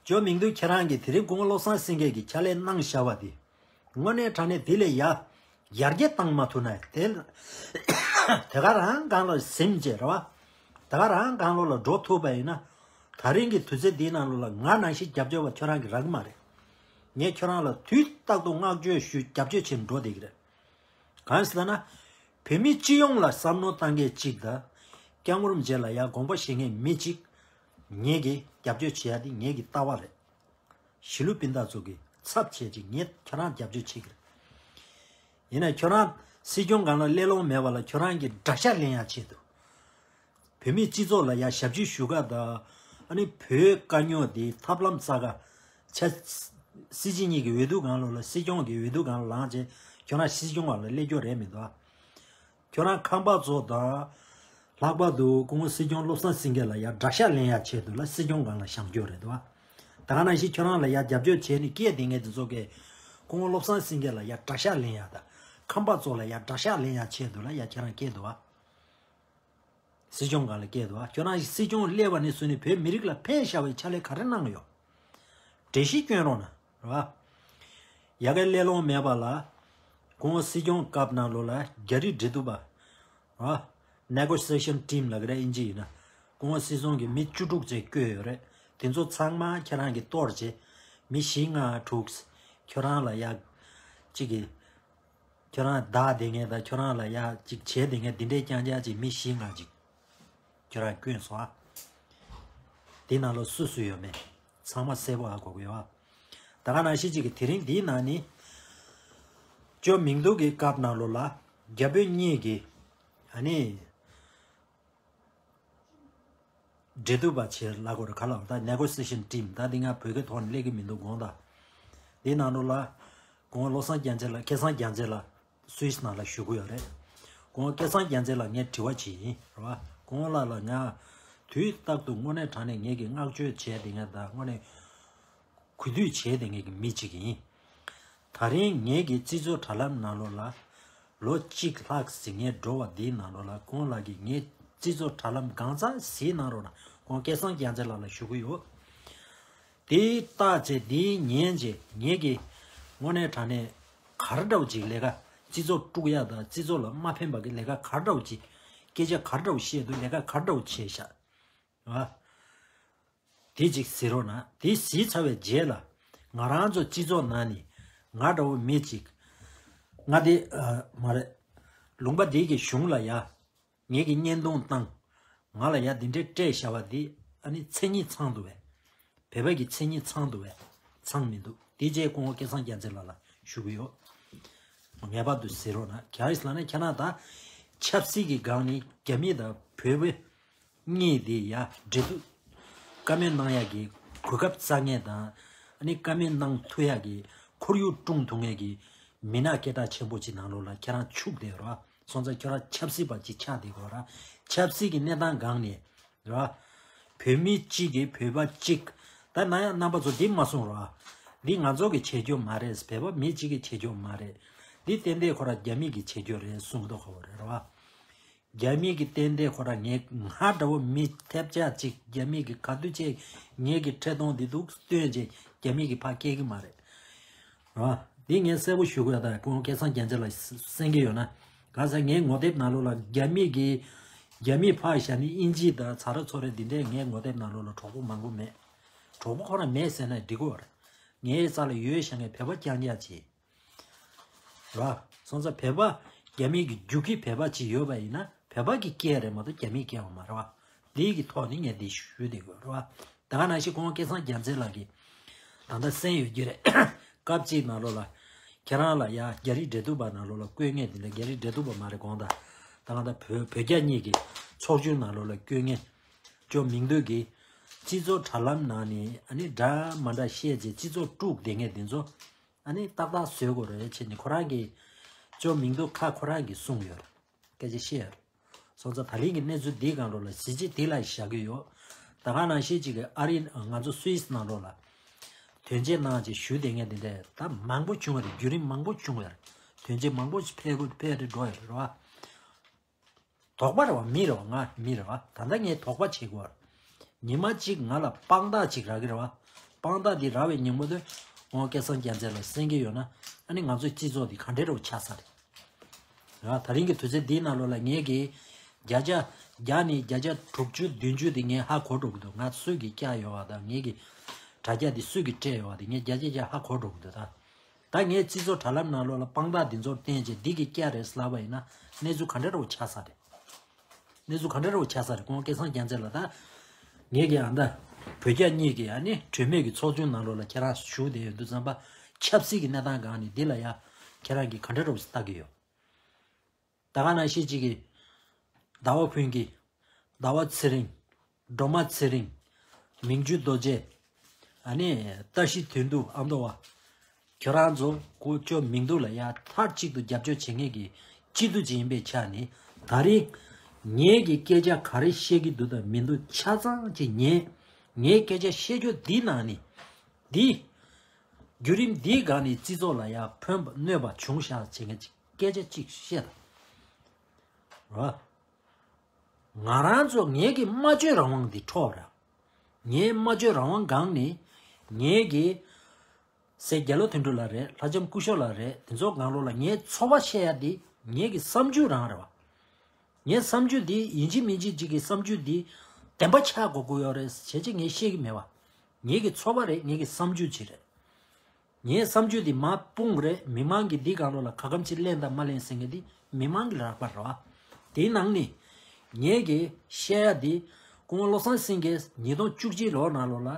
ཇོ་མིང་དུ་ཁྱེད་རང་གིས་དེ་རིང་སྐུ་ངོ་བློ་བཟང་སེང་གེ་གི་ཕྱག་ལས་གནང་བཞག་པ་དེ། དངོས་གནས་དྲང་གནས་དེ་ལས་ཡ། ཡར་རྒྱས་བཏང་མ་ཐུབ་ན་དེ། དེ་ག་རང་གང་ལ་ཟིན་བྱས་རེད་བ། དེ་ག་རང་གང་ལོག་ལ་འགྲོ་ཐུབ་པ་ཡིན་ན། ད་རིང་གི་དུས་ཚོད་འདིའི་ནང་ལོགས་ལ་ང་ནང་བཞིན་རྒྱབ་སྐྱོར་བ་ཁྱོད་རང་གི་རག་གི་མ་རེད། ངས་ཁྱོད་རང་ལ་དུས་རྟག་ཏུ་བསྔགས་བརྗོད་ཞུ་རྒྱབ་སྐྱོར་བྱེད་འགྲོ་བསྡད་ཀྱི་རེད། གང་ཟེར་ན། བོད་མི་སྤྱི་ཡོངས་ལ་བསམ་བློ་བཏང་མཁན་གཅིག་དང་། སྐྱབས་མགོན་རིན་པོ་ཆེ་ལ་ཡ་དགོངས་པ་བཞེས་མཁན་མི་གཅིག་ངེད་ཀྱིས་རྒྱབ་སྐྱོར་བྱེད་ཡ་དེ་ངེད་ཀྱི་ལྟ་བ་རེད། གཞིས་ལུས་སྤུན་ཟླ་ཚོ་གི་ཚབ་བྱས་ཅིག་ངས་ཁྱོད་རང་རྒྱབ་སྐྱོར་བྱེད་ཀྱི་རེད། ཡིན་ན་ཁྱོད་རང་སྲིད་སྐྱོང་སྒང་ལ་སླེབས་ལོང་མེད་པ་ལ་ཁྱོད་རང་གི་དགྲ་ཤ་ལེན་ཡ་ཆེད་དུ། བོད་མིའི་སྤྱི་ཚོགས་ལ་ཡ་ཞབས་ཕྱི་ཞུ་ག་དང་། ཨ་ནི་བོད་དཀའ་རྙོག་འདི་ཐབས་ལམ་རྩ་ག་ཆ། སྲིད་སྤྱི་གཉིས་ཀྱི་འོས་བསྡུ་སྒང་ལོགས་ལ་སྲིད་སྐྱོང་གི་འོས་བསྡུ་སྒང་ལ་ལངས་རྗེས་ཁྱོད་རང་སྲིད་སྐྱོང་བ་ལ་སླེབས་རྒྱུ་རེད་མི་འདུག་ཁྱོད་རང་ཁམས་པ་ཚོ་དང་། ལྷག་པར་དུ་སྐུ་ངོ་སྲིད་སྐྱོང་བློ་བཟང་སེང་གེ་ལ་ཡ་དགྲ་ཤ་ལེན་ཡ་ཆེད་དུ་ལ་སྲིད་སྐྱོང་སྒང་ལ་བཞེངས་རྒྱུ་རེད་འདུག་ད་ག་ནང་བཞིན་ཁྱོད་རང་ལ་ཡ་རྒྱབ་སྐྱོར་བྱས་ནས་སྐད་འདི་ངས་འདི་ཚོ་གས། སྐུ་ངོ་བློ་བཟང་སེང་གེ་ལ་ཡ་དགྲ་ཤ་ལེན་ཡ་དང་། ཁམས་པ་ཚོ་ལ་ཡ་དགྲ་ཤ་ལེན་ཡ་ཆེད་དུ་ལ་ཡ་ཁྱེད་རང་སྐད་འདུག་སྲིད་སྐྱོང་སྒང་ལ་སྐད་འདུག་ཁྱོད་རང་སྲིད་སྐྱོང་སླེབས་པ་ནས་བཟུང་ནས་བོད་མི་རིགས་ལ་ཕན་ཤ་བའི་ཕྱག་ལས་ག་རེ་གནང་ཡོད། འགྲེལ་བཤད་སྐྱོན་རོགས་གནང་། རེད་བ། ཡ་གི་སླེབས་ལོང་མེད་པ་ལ། སྐུ་ངོ་སྲིད་སྐྱོང་སྐབས་ནང་ལོགས་ལ་རྒྱ་རིགས་འབྲེལ་གཏུག་པ། རེད་བ། Negotiation Team ལ་གི་རེད་ཨིན་ཇི་ཡིན་ན། སྐུ་ངོ་སྲིད་སྐྱོང་གི་མི་བཅུ་དྲུག་ཙམ་བསྐོས་ཡོད་རེད། དེ་ཚོ་ཚང་མ་ཁྱེད་རང་གིས་གཏོར་བྱས། མི་བཞི་ལྔ་དྲུག་ཁྱོད་རང་ལ་ཡ། གཅིག་གིས། ཁྱོད་རང་བདག་བསྡད་མཁན་དང་ཁྱོད་རང་ལ་ཡ་གཅིག་བྱས་བསྡད་མཁན་འདི་འདྲའི་རྐྱང་རྐྱང་ཅིག་མི་བཞི་ལྔ་ཅིག་ཁྱོད་རང་བསྐོས་སོང་ཨ། དེ་ནང་ལོགས་སུ་སུ་ཡོད་མེད་ཚང་མ་གསལ་པོ་ཧ་གོ་གི་ཡོད་ཨ། ད་ག་ནང་བཞིན་ཅིག་གི་དེ་རིང་འདིའི་ནང་ནི། ཇོ་མིང་དུ་གི་སྐབས་ནང་ལོགས་ལ་རྒྱ་བོད་གཉིས་ཀྱི་ཨ་ནི། འབྲེལ་གཏུག་པ་བྱེད་ལ་གོ་རེ་ག་ལ་ད་Negotiation Team ད་འདི་ང་བོད་སྐད་ཐོག་ནས་སླེབས་ཀྱི་མི་འདུག་དགོངས་དག་འདི་ནང་ལོགས་ལ། སྐུ་ངོ་བློ་བཟང་རྒྱལ་མཚན་ལགས་སྐལ་བཟང་རྒྱལ་མཚན་ལགས་སུད་སི་ནང་ལ་བཞུགས་ཀྱི་ཡོད་རེད། སྐུ་ངོ་སྐལ་བཟང་རྒྱལ་མཚན་ལགས་ངས་དྲི་བ་ཅིག་ཡིན་རེད་བ། སྐུ་ངོ་ལགས་ལ་ང་དུས་རྟག་ཏུ་དངོས་གནས་དྲང་གནས་ངེད་ཀྱི་བསྔགས་བརྗོད་བྱས་ཏེ་ངས་ད་དངོས་གནས་གུས་འདུད་བྱས་ཏེ་ངེད་ཀྱི་མི་གཅིག་ཡིན། ད་རིང་ངེད་ཀྱི་རྩིས་ཚོགས་དྲ་ལམ་ནང་ལོགས་ལ། ལོ་གཅིག་ལྷག་ཟིན་ངས་འགྲོ་བ་འདིའི་ནང་ལོགས་ལ་ཁོང་ལགས་ཀྱིས་ངའི་རྩིས་ཚོགས་དྲ་ལམ་གང་ཚང་ཟིན་གནང་རོགས་གནང་ཁོང་སྐལ་བཟང་རྒྱལ་མཚན་ལགས་ལ་ཞུ་གི་ཡོད། དེ་བལྟས་ཚེ་དེ་ཉན་རྗེས་ངེད་ཀྱིས་དངོས་གནས་དྲང་གནས་ག་རེ་འདྲ་བོ་ཅིག་ལས་ཀ་རྩིས་ཚོགས་དཀྲུག་ཡག་དང་རྩིས་ཚོགས་ལ་མ་ཕན་པ་གི་ལས་ཀ་ག་རེ་འདྲ་བོ་ཅིག་སྐད་ཆ་ག་རེ་འདྲ་བོ་བཤད་འདུག་ལས་ཀ་ག་རེ་འདྲ་བོ་བྱས་ཤག་ཨ། དེ་ཅིག་ཟེར་རོགས་གནང་། དེ་ཟེར་ཚར་བའི་རྗེས་ལ་ང་རང་ཚོ་སྤྱི་ཚོགས་ནང་ནས་ང་འདྲ་བོ་མི་ཅིག་ང་དེ་ཨ་མ་རེད། ལུང་པ་དེ་གི་གཞུང་ལ་ཡ། ངེད་ཀྱི་བརྙན་ཐུང་བཏང་། ང་ལ་ཡ་དེ་འདྲའི་སྤྲད་བཞག་པ་དེ་ཨ་ནི་མཚན་ཉིད་ཚང་འདུག་བས། བོད་པ་གི་མཚན་ཉིད་ཚང་འདུག་བས། ཚང་མི་འདུག་དེ་རྗེས་སྐུ་ངོ་སྐལ་བཟང་རྒྱལ་མཚན་ལགས་ལ་ཞུ་གི་ཡོད། ངེས་པར་དུ་ཟེར་རོགས་གནང་། ག་རེ་ཟེར་ལབ་ན་ཁྱེད་རང་ད་ཆབ་སྲིད་ཀྱི་སྒང་ནས་རྒྱ་མི་དང་བོད་པ་གཉིས་དེ་ཡ་འབྲེལ་གཏུག་བཀའ་མོལ་གནང་ཡག་གི་གོ་སྐབས་བཙལ་མཁན་དང་ཨ་ནི་བཀའ་མོལ་གནང་ཐུབ་ཡག་གི་ཁོར་ཡུག་བསྐྲུན་ཐུབ་མཁན་གྱི་མི་སྣ་སྐད་གྲགས་ཆེན་པོ་ཅིག་ནང་ལོགས་ལ་ཁྱེད་རང་ཚུད་བསྡད་ཡོད་རེད་བ། སོང་ཙང་ཁྱོད་རང་ཆབ་སྲིད་པ་ཅིག་ཆགས་བསྡད་དགོས་ར། ཆབ་སྲིད་ཀྱི་གནས་སྟངས་སྒང་ནས་རེད་བ། བོད་མི་གཅིག་གིས་བོད་པ་གཅིག་ད་ན་ཡང་རྣམ་པ་ཚོ་འདི་མ་གསུང་རོགས་ཨ། འདི་ང་ཚོ་གི་བྱེད་རྒྱུ་མ་རེད། བོད་པ་མི་གཅིག་གི་བྱེད་རྒྱུ་མ་རེད། འདི་ཏན་ཏན་ཁོ་ར་རྒྱ་མི་གི་བྱེད་རྒྱུ་རེད་གསུང་གི་འདུག་ཁོ་རེད་རེད་བ། རྒྱ་མི་གི་ཏན་ཏན་ཁོ་ར་ངས་ང་འདྲ་བོ་མི་ཐེབས་ཆག་ཅིག་རྒྱ་མི་གི་ག་དུས་ཆེ་ངེད་ཀྱི་ཁྲི་སྟོང་འདི་འདུག་སྟོན་ཅིག་རྒྱ་མི་གི་ཕ་སྐད་གི་མ་རེད། རེད་བ། འདི་ངས་གསལ་པོ་ཞུ་དགོས་ཡ་ད་ཁོང་སྐལ་བཟང་རྒྱལ་མཚན་ལ་གསན་གི་ཡོད་ན། ག་ས་ངའི་ངོ་དེབ་ནང་ལོགས་ལ་རྒྱ་མི་གི་རྒྱ་མི་ཕ་ཤ་ནི་ཨིན་ཇི་དང་ཚ་ར་ཚོ་རེ་འདི་འདྲས་ངའི་ངོ་དེབ་ནང་ལོགས་ལ་གྲོགས་པོ་མང་པོ་མེད། གྲོགས་པོ་ཁོ་ར་མེད་ཟེར་ན་འགྲིག་གི་རེད། ངའི་རྩ་ལ་ཡོད་ཤ་ངའི་བོད་པ་རྐྱང་རྐྱང་ཅིག་ར། སོང་ཙང་བོད་པ་རྒྱ་མི་གི་རྒྱུག་ཁྱི་བོད་པ་ཅིག་ཡོད་པ་ཡིན་ན་བོད་པ་གི་སྐད་རེད་མ་གཏོགས་རྒྱ་མིའི་སྐད་ཡོད་མ་རེད་བ། འདི་གི་ཐོག་ནས་ངས་འདི་ཞུས་བསྡད་དགོས་རེད་བ། ད་ག་ནང་བཞིན་ཁོང་སྐལ་བཟང་རྒྱལ་མཚན་ལགས་ཀྱིས་ད་ལྟ་གསན་ཡོད་ཀྱི་རེད། སྐབས་གཅིག་ནང་ལོགས་ལ་ཁྱེད་རང་ལ་ཡ་རྒྱ་རིགས་འབྲེལ་གཏུག་པ་ནང་ལོགས་ལ་བསྐོས་མཁན་དེ་འདྲ་རྒྱ་རིགས་འབྲེལ་གཏུག་པ་མ་རེད་དགོངས་དག་ད་ང་ད་བོད་བོད་རྒྱ་གཉིས་ཀྱི་ཚོགས་ཆུང་ནང་ལོགས་ལ་བསྐོས་མཁན་ཇོ་མིང་འདུས་ཀྱིས་ སྤྱི་ཚོགས་དྲ་ལམ་ནང་ནས་ཨ་ནི་འདྲ་མ་འདྲ་བཤད་རྗེས་སྤྱི་ཚོགས་དཀྲུགས་བསྡད་མཁན་དེ་ཚོ་ཨ་ནི་ཏག་ཏག་བཟོ་དགོས་རེད་བྱས་ནས་ཁོ་རང་གིས་ཅོ་མིང་འདུག་ཁ་ཁོ་རང་གིས་གསུངས་ཡོད་རེད། སྐད་ཆ་བཤད་ཡོད་རེད། སོང་ཙང་ད་ལན་གྱི་གནས་ཚུལ་འདིའི་སྒང་ལོགས་ལ་གཟི་བརྗིད་དེ་ལ་བཞག་གི་ཡོད། ད་ག་ནང་བཞིན་ཅིག་གི་ཨ་རི་ང་ཚོ་སུད་སི་ནང་ལོགས་ལ་དོན་རྐྱེན་ནང་ཅིག་ཞུ་བསྡད་མཁན་དེ་འདྲས་ད་མང་པོ་བྱུང་བ་རེད། བརྒྱུད་རིམ་མང་པོ་བྱུང་བ་རེད། དོན་རྐྱེན་མང་པོ་ཞིག་འཕེལ་དགོས་འཕེལ་རེ་འགྲོ་ཡ་རེད་བ། དོགས་པ་རེད་བ། མི་རེད་བ། ང་མི་རེད་བ། ད་ལྟ་ངས་དོགས་པ་བྱེད་དགོས་བ། ཉི་མ་གཅིག་ང་ལ་དཔང་རྟགས་གཅིག་རག་གི་རེད་བ། དཔང་རྟགས་འདི་རག་པའི་ཉིན་མོ་དེ་འོང་སྐལ་བཟང་རྒྱལ་མཚན་ལ་གསན་གྱི་ཡོད་ན་ཨ་ནི་ང་ཚོའི་སྤྱི་ཚོགས་འདི་ག་འདྲས་རེད་བ་ཆགས་ས་རེད། ང་ད་རིང་གི་དུས་ཚོད་འདིའི་ནང་ལོགས་ལ་ངས་ཀྱི་བརྒྱ་ཆ་བརྒྱ་ནས་བརྒྱ་ཆ་དྲུག་ཅུ་བདུན་ཅུ་འདི་ངས་ཧ་གོ་འགྲོ་གི་འདུག་ང་སུས་ཀྱི་བཀྱག་ཡོད་བ་དང་ངས་ཀྱི་དྲ་རྒྱ་འདི་སུས་ཀྱི་སྤྲད་ཡོད་བ་འདི་ངས་བརྒྱ་ཆ་བརྒྱ་ཧ་གོ་འགྲོ་གི་འདུག་ད། ད་ངས་སྤྱི་ཚོགས་དྲ་ལམ་ནང་ལོགས་ལ་དཔང་རྟགས་འདི་ཚོར་བརྟེན་བྱས་འདི་གི་བཀྱག་རེད་ལབ་པ་ཡིན་ན་གནས་ཚུལ་ག་འདྲ་རུ་ཆགས་ས་རེད། གནས་ཚུལ་ག་འདྲ་རུ་ཆགས་ས་རེད། ཁོང་སྐལ་བཟང་རྒྱལ་མཚན་ལ་ད། ངས་ཀྱི་ཨ་མདའ། བོད་རྒྱ་གཉིས་ཀྱི་ཨ་ནི་གྲོས་མོལ་གྱི་ཚོགས་ཆུང་ནང་ལོགས་ལ་ཁྱེད་རང་ཞུགས་བསྡད་ཡོད་དུས་ཙམ་པ། ཆབ་སྲིད་ཀྱི་གནས་སྟངས་སྒང་ནས་འདི་ལ་ཡ། ཁྱེད་རང་གིས་ག་འདྲ་རུ་ལྟ་གི་ཡོད། ད་ག་ནང་བཞིན་གཅིག་གིས། ཟླ་བ་ཕུན་སྐྱིད། ཟླ་བ་ཚེ་རིང་། སྒྲོལ་མ་ཚེ་རིང་། མིང་ཆུ་རྡོ་རྗེ། ཨ་ནི། བཀྲ་ཤིས་དོན་གྲུབ་ཨ་མདོ་བ། ཁྱོད་རང་ཚོ་ཀོ་ཅོ་མིང་འདུག་ལ་ཡ་མཐའ་གཅིག་ཏུ་རྒྱབ་སྐྱོར་བྱེད་མཁན་གྱི་སྤྱི་འཐུས་ཅིག་ཡིན་པའི་ཆ་ནས་ད་རེས་ངེད་ཀྱི་སྐད་ཆ་ག་རེ་བཤད་ཀྱི་འདུག་དང་མི་འདུག་ཆ་ཚང་གི་ངས་ངའི་སྐད་ཆ་བཤད་རྒྱུ་འདི་ནང་ནས་འདི་བརྒྱུད་རིམ་འདིའི་སྒང་ནས་སྤྱི་ཚོགས་ལ་ཡ་ཕན་པ་གནོད་པ་བྱུང་ཤག་བྱེད་མཁན་གྱི་སྐད་ཆ་གཅིག་བཤད་དང་རོ། ང་རང་ཚོ་ངེད་ཀྱི་སྨྲ་བརྗོད་རང་དབང་འདི་འཕྲོག་ར། ངའི་སྨྲ་བརྗོད་རང་དབང་སྒང་ནས་ངེད་ཀྱི་སྲས་རྒྱ་ལོ་དོན་གྲུབ་ལགས་རེད། ལྷ་ལྕམ་སྐུ་ཞབས་ལགས་རེད། དེ་ཚོ་སྒང་ལོགས་ལ་ངའི་ཚོར་བ་བཤད་ཡ་འདི་ངེད་ཀྱི་བསམ་ཚུལ་རང་རེད་བ། ངའི་བསམ་ཚུལ་འདི་ཡིན་གཅིག་མིན་གཅིག་ཅིག་གི་བསམ་ཚུལ་འདི་བདེན་པ་ཆགས་དགོས་ཀྱི་ཡོད་རེད་བྱས་ཅིག་ངས་བཤད་ཀྱི་མེད་བ། ངེད་ཀྱི་ཚོར་བ་རེད། ངེད་ཀྱི་བསམ་ཚུལ་ཅིག་རེད། ངའི་བསམ་ཚུལ་འདི་མ་སྤུངས་རེད། མི་མང་གིས་འདི་སྒང་ལོགས་ལ་ག་གམ་ཅིག་གླེང་དང་མ་གླེང་ཟེར་མཁན་འདི་མི་མང་གི་ལག་པར་རེད་བ། དེའི་ནང་ནས་ངེད་ཀྱིས་བཤད་ཡ་འདི་སྐུ་ངོ་བློ་བཟང་སེང་གེ་ཉིས་སྟོང་བཅུ་གཅིག་ལོ་ནང་ལོགས་ལ་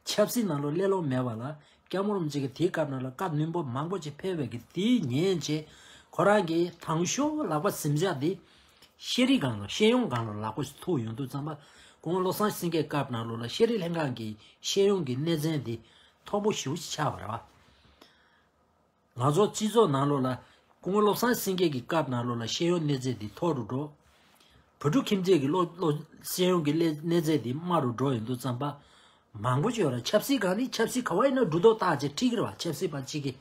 ཆབ་སྲིད་ནང་ལོགས་སླེབས་ལོང་མེད་པ་ལ་སྐྱབས་མགོན་རིན་པོ་ཆེ་གིས་དེའི་སྐབས་ནང་ལ་བཀའ་བློན་པོ་མང་པོ་ཅིག་ཕེབས་པའི་གི་དེའི་ཉིན་བྱས་ཁོ་རང་གིས་དང་ཤོས་ལག་པ་ཟིམ་ཆ་འདི་ཤེས་རིག་སྒང་ལ་ཤེས་ཡོན་སྒང་ལ་ལག་པ་ཞིག་ཐུག་ཡོང་དུས་ཙམ་པ་སྐུ་ངོ་བློ་བཟང་སེང་གེའི་སྐབས་ནང་ལོགས་ལ་ཤེས་རིག་ལྷན་ཁང་གི་ཤེས་ཡོན་གྱི་གནས་ཚད་འདི་མཐོ་པོ་ཞེ་པོ་ཅིག་ཆགས་པ་རེད་བ། ང་ཚོ་སྤྱི་ཚོགས་ནང་ལོགས་ལ་སྐུ་ངོ་བློ་བཟང་སེང་གེ་གི་སྐབས་ནང་ལོགས་ལ་ཤེས་ཡོན་གནས་ཚད་འདི་མཐོ་རུ་འགྲོ། བོད་ཕྲུག་ཁྱིམ་མཚེས་ཀྱི་བློ་བློ་ཤེས་ཡོན་གྱི་གནས་གནས་ཚད་འདི་དམའ་རུ་འགྲོ་ཡོང་དུས་ཙམ་པ། མང་པོ་ཅིག་ཡོད་ར། ཆབ་སྲིད་སྒང་ནས་ཆབ་སྲིད་ག་བ་ཡིན་ན་འགྲོ་མདོག་བལྟ་བྱས་ཁྲིད་ཀྱི་རེད་བ། ཆབ་སྲིད་པ་གཅིག་གིས།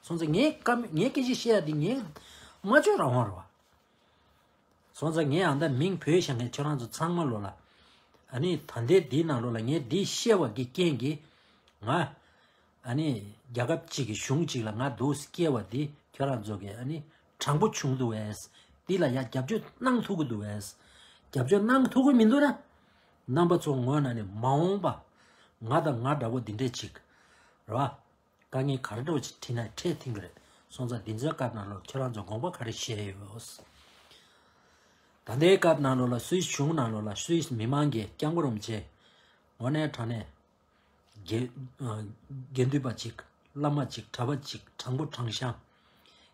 སོང་ཙང་ངའི་བཀའ་ངའི་སྐད་ཆ་བཤད་ཡ་འདི་ངའི་སྨྲ་བརྗོད་རང་དབང་རེད་བ། སོང་ཙང་ངས་ཨ་མདའ་མིང་བོས་བཞག་མཁན་ཁྱོད་རང་ཚོ་ཚང་མ་ལོ་ལ། ཨ་ནི་ད་ལྟའི་འདིའི་ནང་ལོགས་ལ་ངས་འདི་བཤད་པ་གི་རྐྱེན་གྱིས་ང་། ཨ་ནི་རྒྱལ་ཁབ་གཅིག་གི་གཞུང་གཅིག་ལ་ང་འདུག་སྐྱེ་བ་འདི་ཁྱོད་རང་ཚོ་གིས་ཨ་ནི་དྲང་པོ་བྱུང་འདུག་བས། འདི་ལ་ཡ་རྒྱབ་སྐྱོར་གནང་ཐུབ་ཀྱི་འདུག་བས། རྒྱབ་སྐྱོར་གནང་ཐུབ་ཀྱི་མི་འདུག་ན། རྣམ་པ་ཚོ་ངོས་ནས་ནི་མ་འོངས་པ་ང་དང་ང་འདྲ་བོ་འདི་འདྲས་ཅིག་རེད་བ། དཀའ་ངལ་ག་རེ་འདྲ་བོ་ཅིག་འཁྲིད་ན་འཕྲད་ཐིང་གི་རེད། སོང་ཙང་འདི་ཚོའི་སྐབས་ནང་ལོགས་ཁྱེད་རང་ཚོ་དགོངས་པ་ག་རེ་བཞེས་ཡོད། ད་ལྟའི་སྐབས་ནང་ལོགས་ལ་སུད་སི་གཞུང་ནང་ལོགས་ལ་སུད་སི་མི་མང་གིས་སྐྱབས་མགོན་རིན་པོ་ཆེ་དངོས་གནས་དྲང་གནས་དགེ་དགེ་འདུན་པ་ཅིག་བླ་མ་ཅིག་གྲྭ་པ་ཅིག་དྲང་པོ་དྲང་བཞག་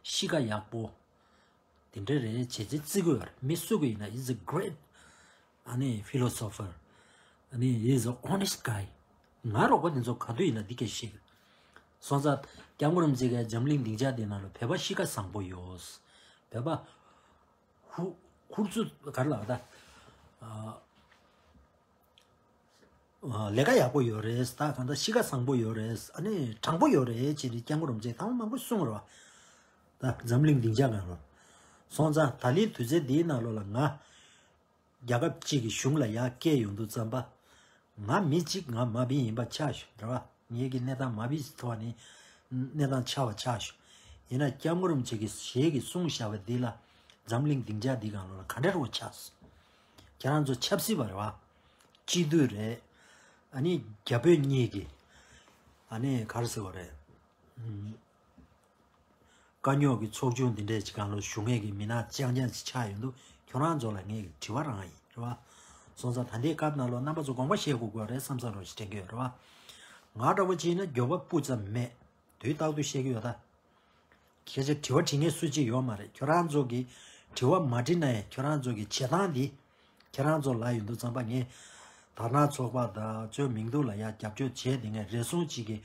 གཤིས་ཀ་ཡག་པོ། དེ་འདྲ་རེད་བྱས་ཙང་བརྩི་གི་ཡོད་རེད། མི་སུ་གི་ཡིན་ན། he's a great ཨ་ནི་philosopher. ཨ་ནི་he's a honest guy. ང་རོགས་པ་དེ་ཚོ་ག་དུས་ཡིན་ན་འདི་སྐད་བཤད་གི། སོང་ཙང་སྐྱབས་མགོན་རིན་པོ་ཆེ་གི་འཛམ་གླིང་སྡིངས་ཆ་འདི་ནང་ལ་བོད་པ་གཤིས་ཀ་བཟང་པོ་ཡོད། བོད་པ་ཧུ་ཧུར་ཚུ་ག་རེ་ལབ་ད། ཨ། ལས་ཀ་ཡག་པོ་ཡོད་རེད། ད་གང་ལྟར་གཤིས་ཀ་བཟང་པོ་ཡོད་རེད། ཨ་ནི་དྲང་པོ་ཡོད་རེད་ཅེས་ནི་སྐྱབས་མགོན་རིན་པོ་ཆེས་ཐེངས་མ་མང་པོ་གསུངས་རེད་བ། ད་འཛམ་གླིང་སྡིངས་ཆ་ནང་ལ། སོང་ཙང་ད་ལོའི་དུས་ཚོད་འདིའི་ནང་ལོགས་ལ་ང་རྒྱལ་ཁབ་གཅིག་གི་གཞུང་ལ་ཡར་བསྐྱལ་ཡོང་དུས་ཙམ་པ། ང་མི་གཅིག་ང་མ་བི་ཡིན་པ་ཆགས་ཤོག་རེད་བ། ངེད་ཀྱི་གནས་སྟངས་མ་བི་ཐོག་ནས་གནས་སྟངས་ཆགས་པ་ཆགས་ཤོག་ཡིན་ན་སྐྱབས་མགོན་རིན་པོ་ཆེ་གིས་ཞལ་གྱིས་གསུངས་བཞག་པ་འདི་ལ་འཛམ་གླིང་སྡིངས་ཆ་འདི་སྒང་ལོགས་ལ་ག་འདྲ་རུ་ཆགས་སོང་། ཁྱེད་རང་ཚོ་ཆབ་སྲིད་པ་རེད་བ། སྤྱི་འཐུས་རེད། ཨ་ནི་རྒྱ་བོད་གཉིས་ཀྱི་ཨ་ནི་ག་རེ་ཟེར་བ་རེད། ཨུམ། དཀའ་རྙོག་གི་ཚོགས་ཆུང་འདི་འདྲས་ཀྱི་སྒང་ལ་ཞུགས་མཁན་གྱི་མི་སྣ་རྐྱང་རྐྱང་ཅིག་ཆགས་ཡོང་དུས་ཁྱོད་རང་ཚོ་ལ་ངས་དྲི་བ་རང་ཡིན་རེད་བ། སོང་ཙང་ད་ལྟའི་སྐབས་ནང་ལོགས་རྣམ་པ་ཚོ་དགོངས་པ་བཞེས་དགོས་དགོས་རེད་བསམ་བསམ་རོགས་ཞེས་དྲན་གྱི་ཡོད་རེད་བ། ང་འདྲ་བོ་བྱས་ན་འགྱོད་པ་སྤུ་ཙམ་མེད། དུས་རྟག་ཏུ་བཤད་ཀྱི་ཡོད་ད། ཁྱེད་ཚོས་དྲི་བ་དྲི་མཁན་སུ་གཅིག་ཡོད་མ་རེད། ཁྱོད་རང་ཚོ་གིས་དྲི་བ་མ་དྲིས་ན་ཡང་ཁྱོད་རང་ཚོ་གི་བྱེད་སྟངས་འདི། ཁྱེད་རང་ཚོ་ལ་ཡོང་དུས་ཙམ་པ་ངས་ དར་ནག་ཚོགས་པ་དང་ཅོ་མིང་འདུག་ལ་ཡ་རྒྱབ་སྐྱོར་བྱས་དེ་ངས་རེ་ཟུང་གཅིག་གི་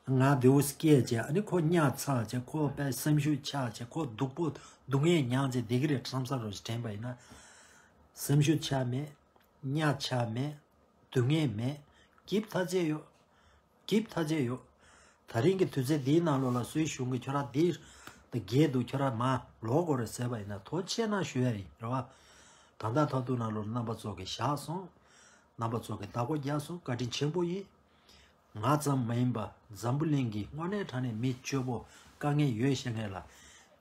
ང་དེའུ་སྐད་བྱས། ཨ་ནི་ཁོ་གཉའ་ཚ་བྱས། ཁོ་དཔེ་སེམས་ཤུགས་ཆག་བྱས། ཁོ་སྡུག་པོ་སྡུག་བསྔལ་མྱངས་བྱས་བསྡད་ཀྱི་རེད། ཁྲམ་ས་རུ་དྲན་པ་ཡིན་ན། སེམས་ཤུགས་ཆག་མེད། གཉའ་ཆག་མེད། སྡུག་བསྔལ་མེད། སྐྱིད་ཐ་ཚད་ཡོད། སྐྱིད་ཐ་ཚད་ཡོད། ད་རིང་གི་དུས་ཚོད་འདིའི་ནང་ལོགས་ལ་སུའི་གཞུང་གི་ཁྱོད་རང་འདིར་ད་རྒྱལ་འདུག་ཁྱོད་རང་མ་ལོག་དགོས་རེད་ཟེར་བ་ཡིན་ན་ཐུགས་རྗེ་གནང་ཞུ་ཡ་ཡིན་རེད་བ། ད་ལྟ་ཐོག་ཏུ་ནང་ལོགས་རྣམ་པ་ཚོ་གི་བཞག་སོང་། རྣམ་པ་ཚོ་གི་བདག་པོ་རྒྱག་སོང་། བཀའ་དྲིན་ཆེན་པོ་ཡིན། ང་ཙམ་མ་ཡིན་པ་འཛམ་བུ་གླིང་གི་དངོས་གནས་དྲང་གནས་མི་སྐྱོ་པོ་དཀའ་ངལ་ཡོད་ཤེས་མཁན་ལ་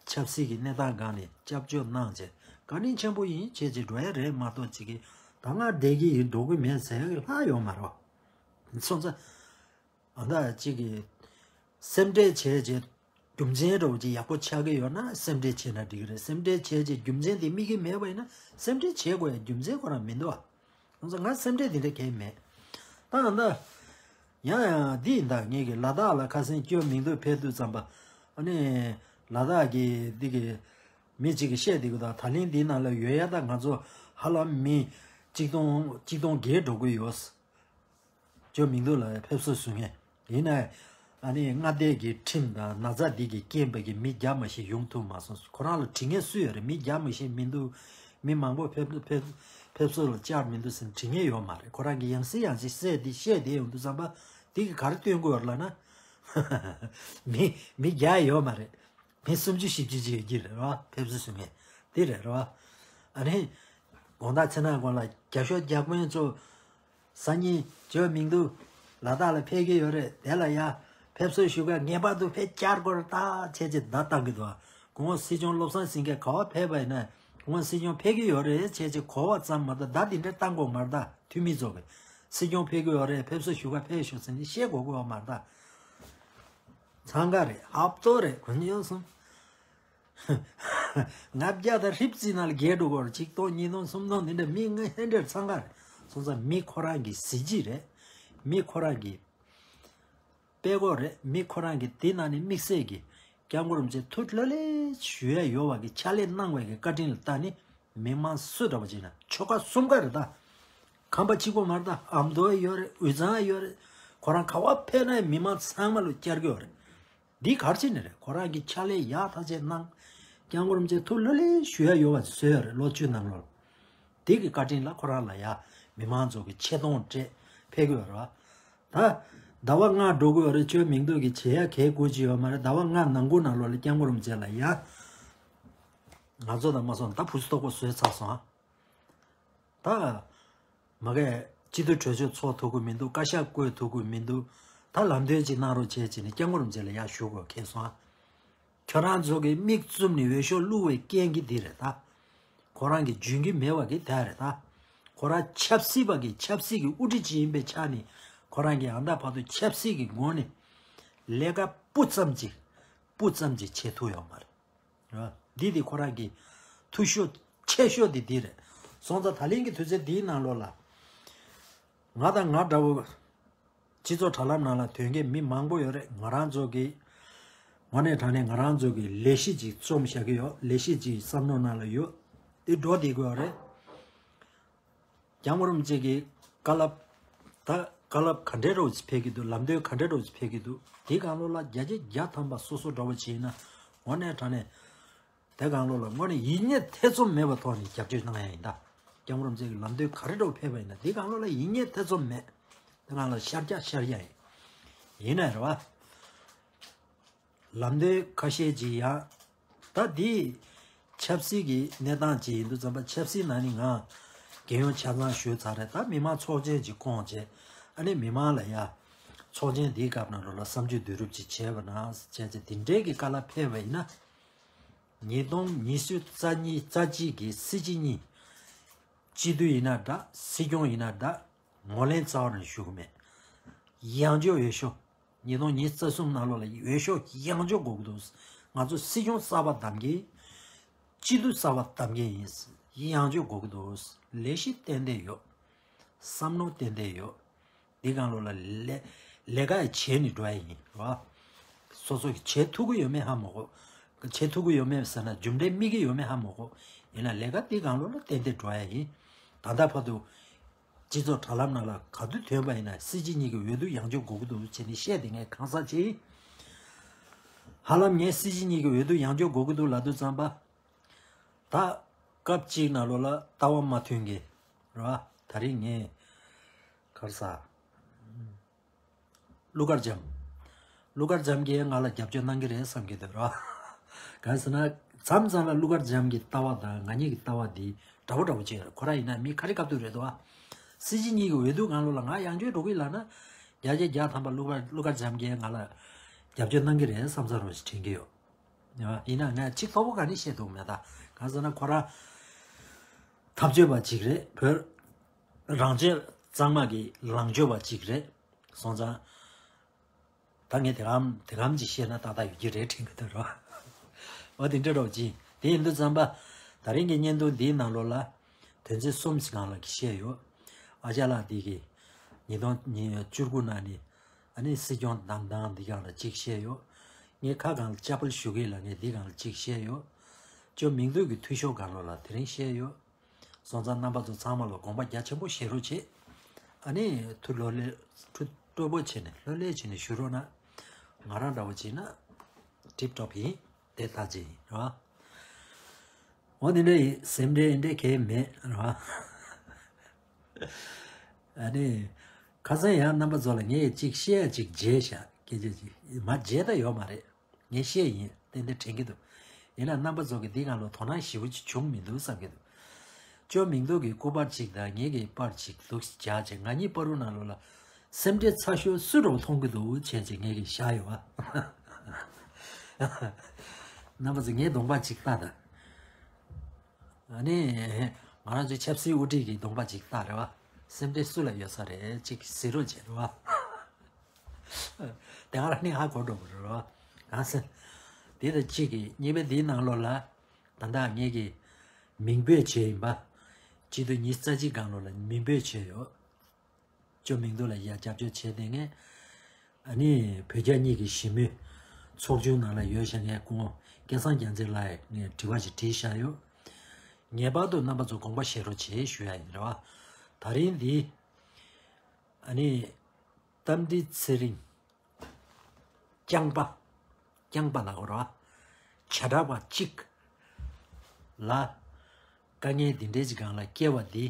ཆབ་སྲིད་ཀྱི་གནས་སྟངས་སྒང་ནས་སྐྱབས་བཅོལ་གནང་བྱས་བཀའ་དྲིན་ཆེན་པོ་ཡིན་བྱས་ཅིག་འགྲོ་ཡ་རེད་མ་གཏོགས་ཅིག་གི་ད་ང་བསྡད་ཀྱི་ཡིན་འགྲོ་གི་མེད་ཟེར་ཡ་གི་ལྷག་ཡོད་མ་རེད་བ། སོང་ཙང་ཨ་ད་ཅིག་གི་སེམས་ཁྲལ་བྱས་བྱས་རྒྱུ་མཚན་འདྲ་བོ་ཅིག་ཡག་པོ་ཆགས་ཀྱི་ཡོད་ན་སེམས་ཁྲལ་བྱས་ན་འགྲིག་གི་རེད། སེམས་ཁྲལ་བྱས་བྱས་རྒྱུ་མཚན་དེ་དམིགས་ཀྱི་མེད་པ་ཡིན་ན་སེམས་ཁྲལ་བྱེད་དགོས་ཡ་རྒྱུ་མཚན་ཁོ་རང་མི་འདུག་ཨ། སོང་ཙང་ང་སེམས་ཁྲལ་དེ་འདྲ་གང་ཡང་མེད། ད་ད་ཡང་ཡང་འདི་ཡིན་ད། ངེད་ཀྱི་ལ་དྭགས་ལ་ཁ་སང་ཅོ་མིང་འདུག་ཕེབས་དུས་ཙམ་པ་ཨ་ནི་ལ་དྭགས་ཀྱི་འདི་གི་མི་གཅིག་གིས་བཤད་བསྡད་ཀྱི་འདུག་ད་ལན་འདིའི་ནང་ལ་ཡོད་ཡ་ད་ང་ཚོ་ཧ་ལམ་མི་གཅིག་སྟོང་གཅིག་སྟོང་བརྒལ་འགྲོ་གི་ཡོད། ཅོ་མིང་འདུག་ལ་ཕེབས་བསུ་ཞུ་མཁན་ཡིན་ན། ཨ་ནི་མངའ་སྡེ་གི་ཁྲིམས་དང་ན་ཚ་འདི་གི་རྐྱེན་པས་ཀྱི་མི་བརྒྱ་མ་ཞིག་ཡོང་ཐུབ་མ་སོང་། ཁོ་རང་ལ་དྲི་ངན་སུ་ཡོད་རེད། མི་བརྒྱ་མ་ཞིག་མི་འདུག་མི་མང་པོ་ཕེབས་ཕེབས་ཕེབས་བསུ་ལ་བཅར་མི་འདུག་ཟེར་དྲི་ངན་ཡོད་མ་རེད། ཁོ་རང་གི་ཡང་སེ་ཡང་སེ་བཤད་འདི་བཤད་བསྡད་ཡོང་དུས་ཙམ་པ་འདི་གི་ག་རེ་སྟོན་དགོས་རེད་ལབ་ན། མི་མི་བརྒྱ་ཡོད་མ་རེད། མི་སུམ་ཅུ་བཞི་བཅུ་ཅིག་ཡོད་ཀྱི་རེད་བ། ཕེབས་བསུ་ཞུ་མཁན་དེ་རེད་རེད་བ། ཨ་ནི་དགོང་དག་ཚེ་ན་དགོང་ལ་རྒྱ་ཤོག་རྒྱ་དཔོན་ཚོ་སང་ཉིན་ཅོ་མིང་འདུག་ལ་དྭགས་ལ་ཕེབས་ཀྱི་ཡོད་རེད། དེ་ལ་ཡ་ཕེབས་བསུ་ཞུ་ག་ངེས་པར་དུ་ཕེབས་བཅར་དགོས་རེད་ད་བྱས་ཅེས་བརྡ་བཏང་གི་འདུག་བ། གོང་འོག་སྲིད་སྐྱོང་བློ་བཟང་སེང་གེ་ག་བ་ཕེབས་པ་ཡིན་ན་གོང་འོག་སྲིད་སྐྱོང་ཕེབས་ཀྱི་ཡོད་རེད་བྱས་ཅེས་གོ་བ་ཙམ་མ་གཏོགས་བརྡ་འདི་འདྲ་བཏང་དགོས་མ་རེད་ད། འཐུས་མི་ཚོ་གི་སྲིད་སྐྱོང་ཕེབས་ཀྱི་ཡོད་རེད། ཕེབས་བསུ་ཞུ་ག་ཕེབས་ཤོག་ཟེར་ནས་བཤད་དགོས་དགོས་བ་མ་རེད་ད། འཚང་ཁ་རེད། ཧབ་ཏོ་རེད། གོ་ནི་ཡོད་སོང་། ལྔ་བརྒྱ་དང་ཧྲིབ་རྩིས་ནང་ལ་བརྒལ་འགྲོ་གོ་རེད། ཆིག་སྟོང་ཉིས་སྟོང་སུམ་སྟོང་འདི་འདྲ་མི་ལྔ་ཧེ་འདྲར་འཚང་ཁ་རེད། སོང་ཙང་མི་ཁོ་རང་གི་གཟི་བརྗིད་རེད། མི་ཁོ་རང་གི་དཔེ་ཁོག་རེད། མི་ཁོ་རང་གི་དེ་ནང་ནས་དམིགས་བསལ་གྱི་སྐྱབས་མགོན་རིན་པོ་ཆེ་ཐུགས་ལྷོད་ལྷོད་ཞུ་ཡ་ཡོད་པ་གི་ཕྱག་ལས་གནང་བའི་གི་བཀའ་དྲིན་ལ་བརྟེན་ནས་མི་མང་སུ་འདྲ་པོ་ཅིག་ན་ཆོལ་ཁ་གསུམ་ཀ་རེད་ད། ཁམས་པ་གཅིག་པོ་མ་རེད་ད། ཨ་མདོ་ཡོད་རེད། དབུས་གཙང་ཡོད་རེད། ཁོ་རང་ག་བ་ཕེབས་ན་མི་མང་ཚང་མ་ལ་བཅར་གི་ཡོད་རེད། འདི་ག་རེ་བྱས་ནས་རེད། ཁོ་རང་གི་ཕྱག་ལས་ཡག་ཐག་ཆོད་གནང་། སྐྱབས་མགོན་རིན་པོ་ཆེ་ཐུགས་ལྷོད་ལྷོད་ཞུ་ཡ་ཡོད་པ་བཟོས་ཡོད་རེད། ལོ་བཅུ་ནང་ལོགས་ལ། དེ་གི་བཀའ་དྲིན་ལ་ཁོ་རང་ལ་ཡ་མི་མང་ཚོ་གི་ཆེ་མཐོང་སྤྲད་ཕེབས་གི་ཡོད་རེད་བ། ད་ཟླ་བ་ལྔ་འགྲོ་གི་ཡོད་རེད། ཅོ་མིང་འདུག་གི་བྱེད་ཡ་གལ་དགོས་ཀྱི་ཡོད་མ་རེད། ཟླ་བ་ལྔ་ནང་ཁུལ་ནང་ལོགས་ལ་སྐྱབས་མགོན་རིན་པོ་ཆེ་ལ་ཡ་ང་ཚོ་དང་མ་སོང་ད་བུ་སུ་ཐོག་པོ་བཟོས་ཚར་སོང་ཨ། ད་མ་གས་སྤྱི་འཐུས་གྲོས་ཆོད་ཚོགས་ཐུབ་ཀྱི་མི་འདུག་བཀའ་ཤག་བསྐོ་ཐུབ་ཀྱི་མི་འདུག་ད་ལམ་སྟོན་ཅིག་གནང་རོགས་བྱས་བྱས་ནས་སྐྱབས་མགོན་རིན་པོ་ཆེ་ལ་ཡར་ཞུ་དགོས་ཁེལ་སོང་ཨ། ཁྱོད་རང་ཚོ་གིས་མིག་བཙུམ་ནས་འོས་ཤོག་བླུགས་པའི་རྐྱེན་གྱིས་འདི་རེད་ད། ཁོ་རང་གིས་འཇོན་གྱི་མེད་པ་གི་དེ་རེད་ད། ཁོ་རང་ཆབ་སྲིད་པ་གི་ཆབ་སྲིད་ཀྱི་དབུ་ཁྲིད་ཅིག་ཡིན་པའི་ཆ་ནས་ཁོ་རང་གིས་ཨ་མདའ་བར་དུ་ཆབ་སྲིད་ཀྱི་སྒོ་ནས་ལས་ཀ་སྤུ་ཙམ་ཅིག་སྤུ་ཙམ་ཅིག་བྱེད་ཐུབ་ཡོད་མ་རེད། འདི་དེ་ཁོ་རང་གི་ཐུ་ཤོ་ཆེ་ཤོ་དེ་འདི་རེད། སོང་ཙང་ད་ལན་གྱི་དུས་ཚོད་འདིའི་ནང་ལོགས་ལ་ང་དང་ང་འདྲ་བོ་སྤྱི་ཚོགས་དྲ་ལམ་ནང་ལ་ཐོན་མཁན་མི་མང་པོ་ཡོད་རེད། ང་རང་ཚོ་གི་དངོས་གནས་དྲང་གནས་ང་རང་ཚོ་གི་ལས་གཞི་ཅིག་རྩོམ་བཞག་གི་ཡོད། ལས་གཞི་ཅིག་བསམ་བློ་ནང་ལ་ཡོད། དེ་འགྲོ་བསྡད་ཀྱི་ཡོད་རེད། སྐྱབས་མགོན་རིན་པོ་ཆེ་གི་བཀའ་སློབ། ད་བཀའ་སློབ་ག་འདྲའི་རོགས་ཅིག་ཕེབས་ཀྱི་འདུག་ལམ་སྟོན་ག་འདྲའི་རོགས་ཅིག་ཕེབས་ཀྱི་འདུག་དེ་གང་ལོགས་ལ་བརྒྱ་ཆ་བརྒྱ་ཐམ་པ་སོ་སོ་འདྲ་བོ་བྱས་ན་དངོས་གནས་དྲང་གནས་དེ་གང་ལོགས་ལ་དངོས་གནས་ཡིད་གཉིས་ཐེ་ཚོམ་མེད་པའི་ཐོག་ནས་རྒྱབ་སྐྱོར་གནང་ཡ་ཡིན་ད། སྐྱབས་མགོན་རིན་པོ་ཆེ་གི་ལམ་སྟོན་ག་རེ་འདྲ་བོ་ཕེབས་པ་ཡིན་ན་དེ་གང་ལོགས་ལ་ཡིད་གཉིས་ཐེ་ཚོམ་མེད། དེ་གང་ལོགས་ཤར་རྒྱག་ཤར་རྒྱག་ཡིན། ཡིན་ན་རེད་བ། ལམ་སྟོན་ཁ་ཤས་ཅིག་ཡང་། ད་འདི་ཆབ་སྲིད་ཀྱི་གནས་སྟངས་ཅིག་ཡིན་དུས་ཙམ་པ་ཆབ་སྲིད་ནང་ནས་ང་རྒྱལ་ཡོངས་ཆ་ཚང་ཞུས་ཚར་རེད། ད་མི་མང་ཚོགས་ཆེན་ཅིག་བསྐོངས་བྱས་ཨ་ནི་མི་མང་ལ་ཡ་ཚོགས་ཆེན་འདིའི་སྐབས་ནང་ལོགས་ལ་བསམ་ཚུལ་བསྡུ་རུབ་ཅིག་བྱས་པ་ན་བྱས་ཚེ་འདི་འདྲའི་གི་བཀའ་སློབ་ཕེབས་པ་ཡིན་ན་ཉིས་སྟོང་ཉི་ཤུ་རྩ་གཉིས་རྩ་གཅིག་གི་སྲིད་སྤྱི་གཉིས་སྤྱི་འཐུས་ཡིན་ན་འདྲ་སྲིད་སྐྱོང་ཡིན་ན་འདྲ་ངོས་ལེན་རྩ་བ་ནས་ཞུ་གི་མེད། ཡང་བསྐྱར་འོས་ཤོག་ཉིས་སྟོང་ཉི་ཤུ་རྩ་གསུམ་ནང་ལོགས་ལ་འོས་ཤོག་ཡང་བསྐྱར་དགོས་ཀྱི་འདུག་ང་ཚོ་སྲིད་སྐྱོང་གསར་པ་བདམས་ཀྱི། སྤྱི་འཐུས་གསར་པ་བདམས་ཀྱི་ཡིན། ཡང་བསྐྱར་དགོས་ཀྱི་འདུག་ལས་གཞི་ཏན་ཏན་ཡོད། བསམ་བློ་ཏན་ཏན་ཡོད། འདི་གང་ལོགས་ལ་ལས་ལས་ཀ་བྱས་ནས་འགྲོ་ཡ་ཡིན་རོ། སོ་སོ་གི་བྱེད་ཐུབ་ཀྱི་ཡོད་མེད་ཧ་མ་གོ། བྱེད་ཐུབ་ཀྱི་ཡོད་མེད་ཟེར་ན་རྒྱུ་འབྲས་སྨིན་གྱི་ཡོད་མེད་ཧ་མ་གོ། ཡིན་ན་ལས་ཀ་འདི་གང་ལོགས་ལ་ཏན་ཏན་འགྲོ་ཡ་ཡིན། ད་ལྟ་བར་དུ། སྤྱི་ཚོགས་དྲ་ལམ་ནང་ལ་ག་དུས་ཐོན་པ་ཡིན་ན་སྲིད་སྤྱི་གཉིས་ཀྱི་འོས་བསྡུ་ཡང་བསྐྱར་དགོས་ཀྱི་འདུག་བྱས་ནས་བཤད་དེ་ངས་གང་ཟག་ཅིག་ཡིན། ཧ་ལམ་ངས་སྲིད་སྤྱི་གཉིས་ཀྱི་འོས་བསྡུ་ཡང་བསྐྱར་དགོས་ཀྱི་འདུག་ལབ་དུས་ཙམ་པ། ད་སྐབས་གཅིག་ནང་ལོགས་ལ་ལྟ་བ་མ་མཐུན་གྱི་རེད་བ། ད་རིང་ངས་ག་རེ་ཟ། ཀླུ་མཁར་བྱམས། ཀླུ་མཁར་བྱམས་ཀྱིས་ང་ལ་རྒྱབ་སྐྱོར་གནང་གི་རེད་བསམ་གྱི་འདུག་ར། གང་ཟེར་ན། མཚམས་མཚམས་ལ་ཀླུ་མཁར་བྱམས་ཀྱི་ལྟ་བ་དང་ང་གཉིས་ཀྱི་ལྟ་བ་འདི་འདྲ་པོ་འདྲ་པོ་ཅིག་རེད། ཁོ་རང་ཡིན་ན་མི་ཁ་རི་ཁ་ཐུག་རེད་འདུག་ཨ། སྲིད་སྤྱི་གཉིས་ཀྱི་འོས་བསྡུ་སྒང་ལོགས་ལ་ང་ཡང་བསྐྱར་འགྲོ་གི་ཡིན་ལབ་ན། བརྒྱ་ཆ་བརྒྱ་ཐམ་པ་ཀླུ་མཁར་ཀླུ་མཁར་བྱམས་ཀྱིས་ང་ལ་རྒྱབ་སྐྱོར་གནང་གི་རེད་བསམ་བསམ་རོ་ཞིག་དྲན་གྱི་ཡོད། ཡིན་ན་ང་ཅིག་ཐོག་པོ་ག་ནས་བཤད་ཐུབ་མེད་ད། གང་ཟེར་ན་ཁོ་རང་འཐབ་རྩོད་པ་ཅིག་རེད། བོད་རང་སྐྱོང་གཙང་མ་གི་ལངས་སྤྱོད་པ་ཅིག་རེད། སོང་ཙང་། ད་ངས་དེ་གམ་དེ་གམ་ཅིག་བཤད་ན་ཏག་ཏག་ཡོད་ཀྱི་རེད་དྲན་གྱི་འདུག་རོ། འོ་དེ་འདྲ་རོ་ཅིག་དེ་ཡིན་དུས་ཙམ་པ། ད་རིང་གི་བརྙན་ཐུང་འདིའི་ནང་ལོགས་ལ། དོན་ཚན་གསུམ་ཞིག་སྒང་ལ་བཤད་ཡོད། ཨ་ཅག་ལགས་འདི་གི་ཉིས་སྟོང་ཉི་བཅུ་དགུ་ནང་ནས་ཨ་ནི་སྲིད་སྐྱོང་བདམས་སྟངས་འདི་སྒང་ལ་གཅིག་བཤད་ཡོད། ངས་ཁ་སྒང་ལ་དཔྱ་དཔལ་ཞུ་གི་ལ་ངས་འདི་སྒང་ལ་གཅིག་བཤད་ཡོད། ཅོ་མིང་འདོད་ཀྱི་འཐུས་ཤོར་སྒང་ལོགས་ལ་དེ་རིང་བཤད་ཡོད། སོང་ཙང་རྣམ་པ་ཚོ་ཚང་མ་ལ་དགོངས་པ་རྒྱ་ཆེན་པོ་བཞེས་རོགས་བྱེད། ཨ་ནི་ཐུགས་ལོ་ལེ་ཐུགས་སྤྲོ་པོ་བྱས་ནས་ལྷོད་ལྷོད་བྱས་ནས་བཞུགས་རོགས་གནང་། ང་རང་འདྲ་བོ་བྱས་ན་ཊིབ་ཊོབ་ཡིན། དེ་ལྟ་ཅི་ཡིན་རོ། འོ་དེ་འདྲ་ཡིན། སེམས་ཁྲལ་འདྲ་གས་མེད་རོ། ཨ་ནི། ཁ་སང་ཡང་རྣམ་པ་ཚོ་ལ་ངས་ཅིག་བཤད་ཡ་ཅིག་བརྗེད་ཤག་སྐད་ཆ་ཅིག་མ་བརྗེད་ད་ཡོད་མ་རེད། ངས་བཤད་ཡིན་ཏན་ཏན་དྲན་གྱི་འདུག་ཡིན་ན་རྣམ་པ་ཚོ་གིས་འདི་སྒང་ལ་དོ་སྣང་ཞེ་པོ་ཅིག་བྱུང་མི་འདུག་བསམ་གྱི་འདུག་ཅོ་མིང་འདོད་ཀྱི་སྐུ་པར་ཅིག་དང་ངེད་ཀྱི་པར་ཅིག་འདུག་སྦྱར་བྱས་ང་གཉིས་བར་དུ་ནང་ལོགས་ལ་སེམས་ཁྲལ་ཚ་ཤོས་སུ་འདྲ་བོ་མཐོང་གི་འདུག་བྱས་བྱས་ངེད་ཀྱིས་བཞག་ཡོད་བ། རྣམ་པ་ཚོ་ངའི་གདོང་པ་ཅིག་ལྟ་དང་། ཨ་ནི། ང་རང་ཚོའི་ཆབ་སྲིད་དབུ་ཁྲིད་ཀྱི་གདོང་པ་ཅིག་ལྟ་རེད་བ། སེམས་ཁྲལ་སུ་ལ་ཡོད་ས་རེད་ཅིག་གཟིགས་རོགས་བྱེད་རེད་བ། དེ་ག་རང་ནི་ཧ་གོ་འགྲོ་གི་རེད་རོ། གང་ཟེར། དེ་དང་གཅིག་གིས་གཉིས་པའི་འདིའི་ནང་ལོགས་ལ། ད་ལྟ་ངེད་ཀྱིས་མིང་འབོད་བྱས་ཡིན་པ། སྤྱི་ཟླ་ཉི་ཤུ་རྩ་གཅིག་སྒང་ལོགས་ལ་མིང་འབོད་བྱས་ཡོད། ཅོ་མིང་འདོད་ལ་ཡ་རྒྱབ་སྐྱོར་བྱས་དེ་ངས། ཨ་ནི་བོད་རྒྱ་གཉིས་ཀྱི་ཞི་མོལ་ཚོགས་ཆུང་ནང་ལ་ཡོད་ཤག་ངས་ཁོང་སྐལ་བཟང་རྒྱལ་མཚན་ལགས་ངས་དྲི་བ་ཞིག་དྲིས་བཞག་ཡོད། ངེས་པར་དུ་རྣམ་པ་ཚོ་དགོངས་པ་བཞེས་རོགས་བྱེད་ཞུ་ཡ་ཡིན་རེད་བ། ད་རིང་འདི། ཨ་ནི། རྟ་མགྲིན་ཚེ་རིང་། རྐྱང་པ། རྐྱང་པ་ལ་འོ་ར། བྱེ་བྲག་པ་གཅིག་ལ། དཀའ་ངལ་འདི་འདྲའི་ཅིག་སྒང་ལ་སྐྱེ་བ་འདི།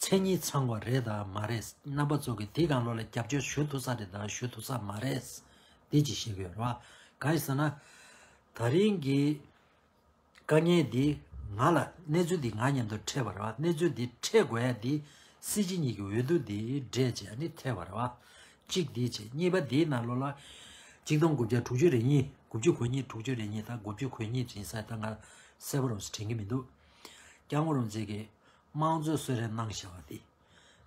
མཚན་ཉིད་ཚང་བ་རེད་དམ་མ་རེད། རྣམ་པ་ཚོ་གིས་འདི་སྒང་ལོགས་ལ་རྒྱབ་སྐྱོར་ཞུ་ཐུབ་ས་རེད་དམ་ཞུ་ཐུབ་ས་མ་རེད། འདི་ཅིག་བཤད་གི་ཡོད་རེད་བ། གང་ཡིན་ཟེར་ན། ད་རིང་གི་དཀའ་ངལ་འདི་ང་ལ་གནས་ཚུལ་འདི་ང་མཉམ་དུ་འཕྲད་པ་རེད་བ། གནས་ཚུལ་འདི་འཕྲད་དགོས་ཡ་འདི་སྲིད་སྤྱི་གཉིས་ཀྱི་འོས་བསྡུ་འདི་འདྲས་བྱས་ནི་འཕྲད་པ་རེད་བ། གཅིག་འདི་བྱས། གཉིས་པ་འདིའི་ནང་ལོགས་ལ་གཅིག་སྟོང་དགུ་བརྒྱ་དྲུག་ཅུ་རེ་གཉིས། དགུ་བཅུ་གོ་གཉིས། དྲུག་ཅུ་རེ་གཉིས་དང་དགུ་བཅུ་གོ་གཉིས་ཡིན་ས་ད་ང་གསལ་པོ་རང་སུ་དྲན་གྱི་མི་འདུག་སྐྱབས་མགོན་རིན་པོ་ཆེ་གིས་དམངས་གཙོའི་གསོལ་རས་གནང་བཞག་པ་འདི།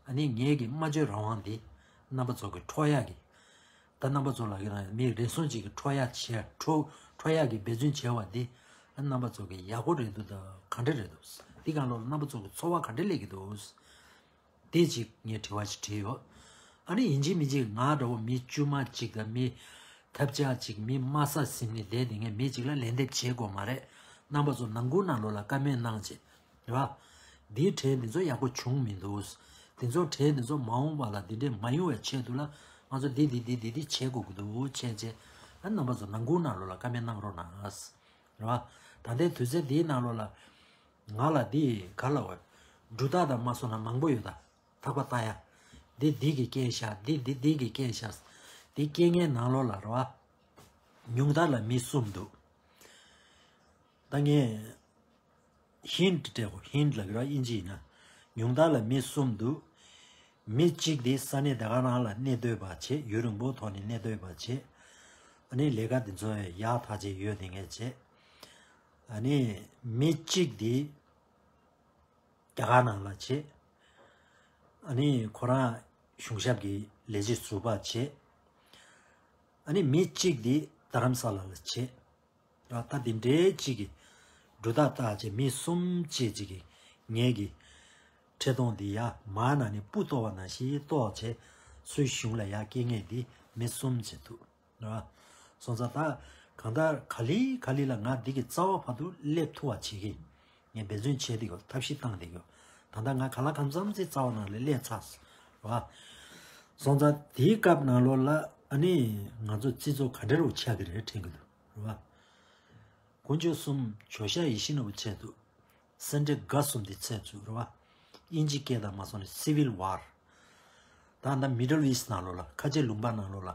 ཨ་ནི་ངེད་ཀྱི་སྨྲ་བརྗོད་རང་དབང་འདི་རྣམ་པ་ཚོ་གི་འཕྲོག་ཡག་གི། ད་རྣམ་པ་ཚོ་ལ་གི་རང་མི་རེ་ཟུང་ཅིག་གི་འཕྲོག་ཡག་བྱས་འཕྲོག་འཕྲོག་ཡག་གི་འབད་བརྩོན་བྱས་པ་འདི། ཨ་རྣམ་པ་ཚོ་གི་ཡག་པོ་རེད་འདུག་ད་ག་འདྲ་རེད་འདུག་འདི་སྒང་ལོགས་ལ་རྣམ་པ་ཚོ་གི་ཚོར་བ་ག་འདྲ་སླེབས་ཀྱི་འདུག་དེ་ཅིག་ངས་དྲི་བ་ཅིག་དྲིས་ཡོད། ཨ་ནི་ཡིན་གཅིག་མིན་གཅིག་ང་འདྲ་བོ་མི་དཀྱུས་མ་ཅིག་དང་མི་ཐབས་ཆག་ཅིག་མི་དམའ་ས་ཟིན་ནས་བསྡད་དེ་ངས་མི་ཅིག་ལ་ལན་འདེབས་བྱེད་དགོས་མ་རེད། རྣམ་པ་ཚོ་ནང་ཁུལ་ནང་ལོགས་ལ་བཀའ་མོལ་གནང་བྱས། རེད་བ། འདིའི་གྲས་འདི་ཚོ་ཡག་པོ་བྱུང་མི་འདུག་འདི་ཚོ་གྲས་འདི་ཚོ་མ་འོངས་པ་ལ་འདི་འདྲས་མ་ཡོང་བའི་ཆེད་དུ་ལ་ང་ཚོ་འདི་འདི་འདི་འདི་འདི་བྱེད་དགོས་ཀྱི་འདུག་བྱས་བྱས། ཨ་རྣམ་པ་ཚོ་ནང་ཁུལ་ནང་ལོགས་ལ་བཀའ་མོལ་གནང་རོགས་གནང་། རེད་བ། ད་ལྟའི་དུས་ཚོད་འདིའི་ནང་ལོགས་ལ། ང་ལ་འདི་ག་ལ་བ། འབྲུ་རྟགས་དང་མ་སོང་ན་མང་པོ་ཡོད་ད། ཐག་པ་བཏགས་ཡ། འདི་འདི་གི་རྐྱེན་ཤག་འདི་འདི་འདི་གི་རྐྱེན་ཤག་འདི་རྐྱེན་ངན་ནང་ལོགས་ལ་རེད་བ། ཉུང་མཐའ་ལ་མི་གསུམ་འདུག་ད་ངས་ཧིན་ཊི་སྤྲད་གོ་ཧིན་ཊི་ལབ་ཀྱི་ར་ཨིན་ཇི་ཡིན་ན། ཉུང་མཐའ་ལ་མི་གསུམ་འདུག་མི་གཅིག་དེ་ས་གནས་དེ་ག་ནང་ལ་གནས་སྡོད་པ་བྱེད། ཡུན་རིང་པོའི་ཐོག་ནས་གནས་སྡོད་པ་བྱེད། ཨ་ནི་ལས་ཀ་དེ་ཚོ་ཡག་ཐག་ཆོད་ཡོད་དེ་ངས་བྱེད། ཨ་ནི་མི་གཅིག་དེ་རྒྱ་གར་ནང་ལ་བྱེད། ཨ་ནི་ཁོ་རང་གཞུང་ཞབས་ཀྱི་ལས་བྱེད་ཟུར་པ་བྱེད། ཨ་ནི་མི་གཅིག་དེ་རྡ་རམ་ས་ལ་ལ་བྱེད། ད་དེ་འདྲའི་གཅིག་གི་འབྲུ་རྟགས་བཏགས་བྱས་མི་གསུམ་བཅས་གཅིག་གི་ངེད་ཀྱི་ཁྲི་སྟོང་འདི་ཡ་མར་ནང་ནས་སྤུ་གཏོར་བ་ནང་བཞིན་གཏོར་བྱས་སུའི་གཞུང་ལ་ཡ་སྐྱེ་ངེས་འདི་མི་གསུམ་བྱེད་ཐུབ་རེད་བ། སོང་ཙང་ད་གང་ལྟར་ག་ལེ་ག་ལེ་ལ་ང་འདི་གི་རྩ་བ་བར་དུ་སླེབས་ཐུབ་པ་བྱེད་ཀྱི་ཡིན། ངས་འབད་བརྩོན་བྱས་འདི་གོ་ཐབས་ཤེས་བཏང་འདི་གོ། ད་ལྟ་ང་ག་ལ་གང་འཚམ་ཅིག་རྩ་བ་ནང་ལ་སླེབས་ཚར་སོང་རེད་བ། སོང་ཙང་དེའི་སྐབས་ནང་ལོགས་ལ་ཨ་ནི་ང་ཚོ་སྤྱི་ཚོགས་ག་འདྲ་རུ་ཆགས་ཀྱི་རེད་དྲན་གྱི་འདུག་རེད་བ། དཀོན་མཆོག་གསུམ་ཇོ་ཤཱཀ་ཡིད་བཞིན་ནོར་བུ་ཚད་འདུག་སེ་འབྲས་དགའ་གསུམ་དེ་ཚད་འཛུགས་རེད་བ། དབྱིན་ཇི་སྐད་དང་མ་སོང་ནས་Civil War། ད་ད་Middle East ནང་ལོགས་ལ་ཁ་ཆེ་ལུང་པ་ནང་ལོགས་ལ་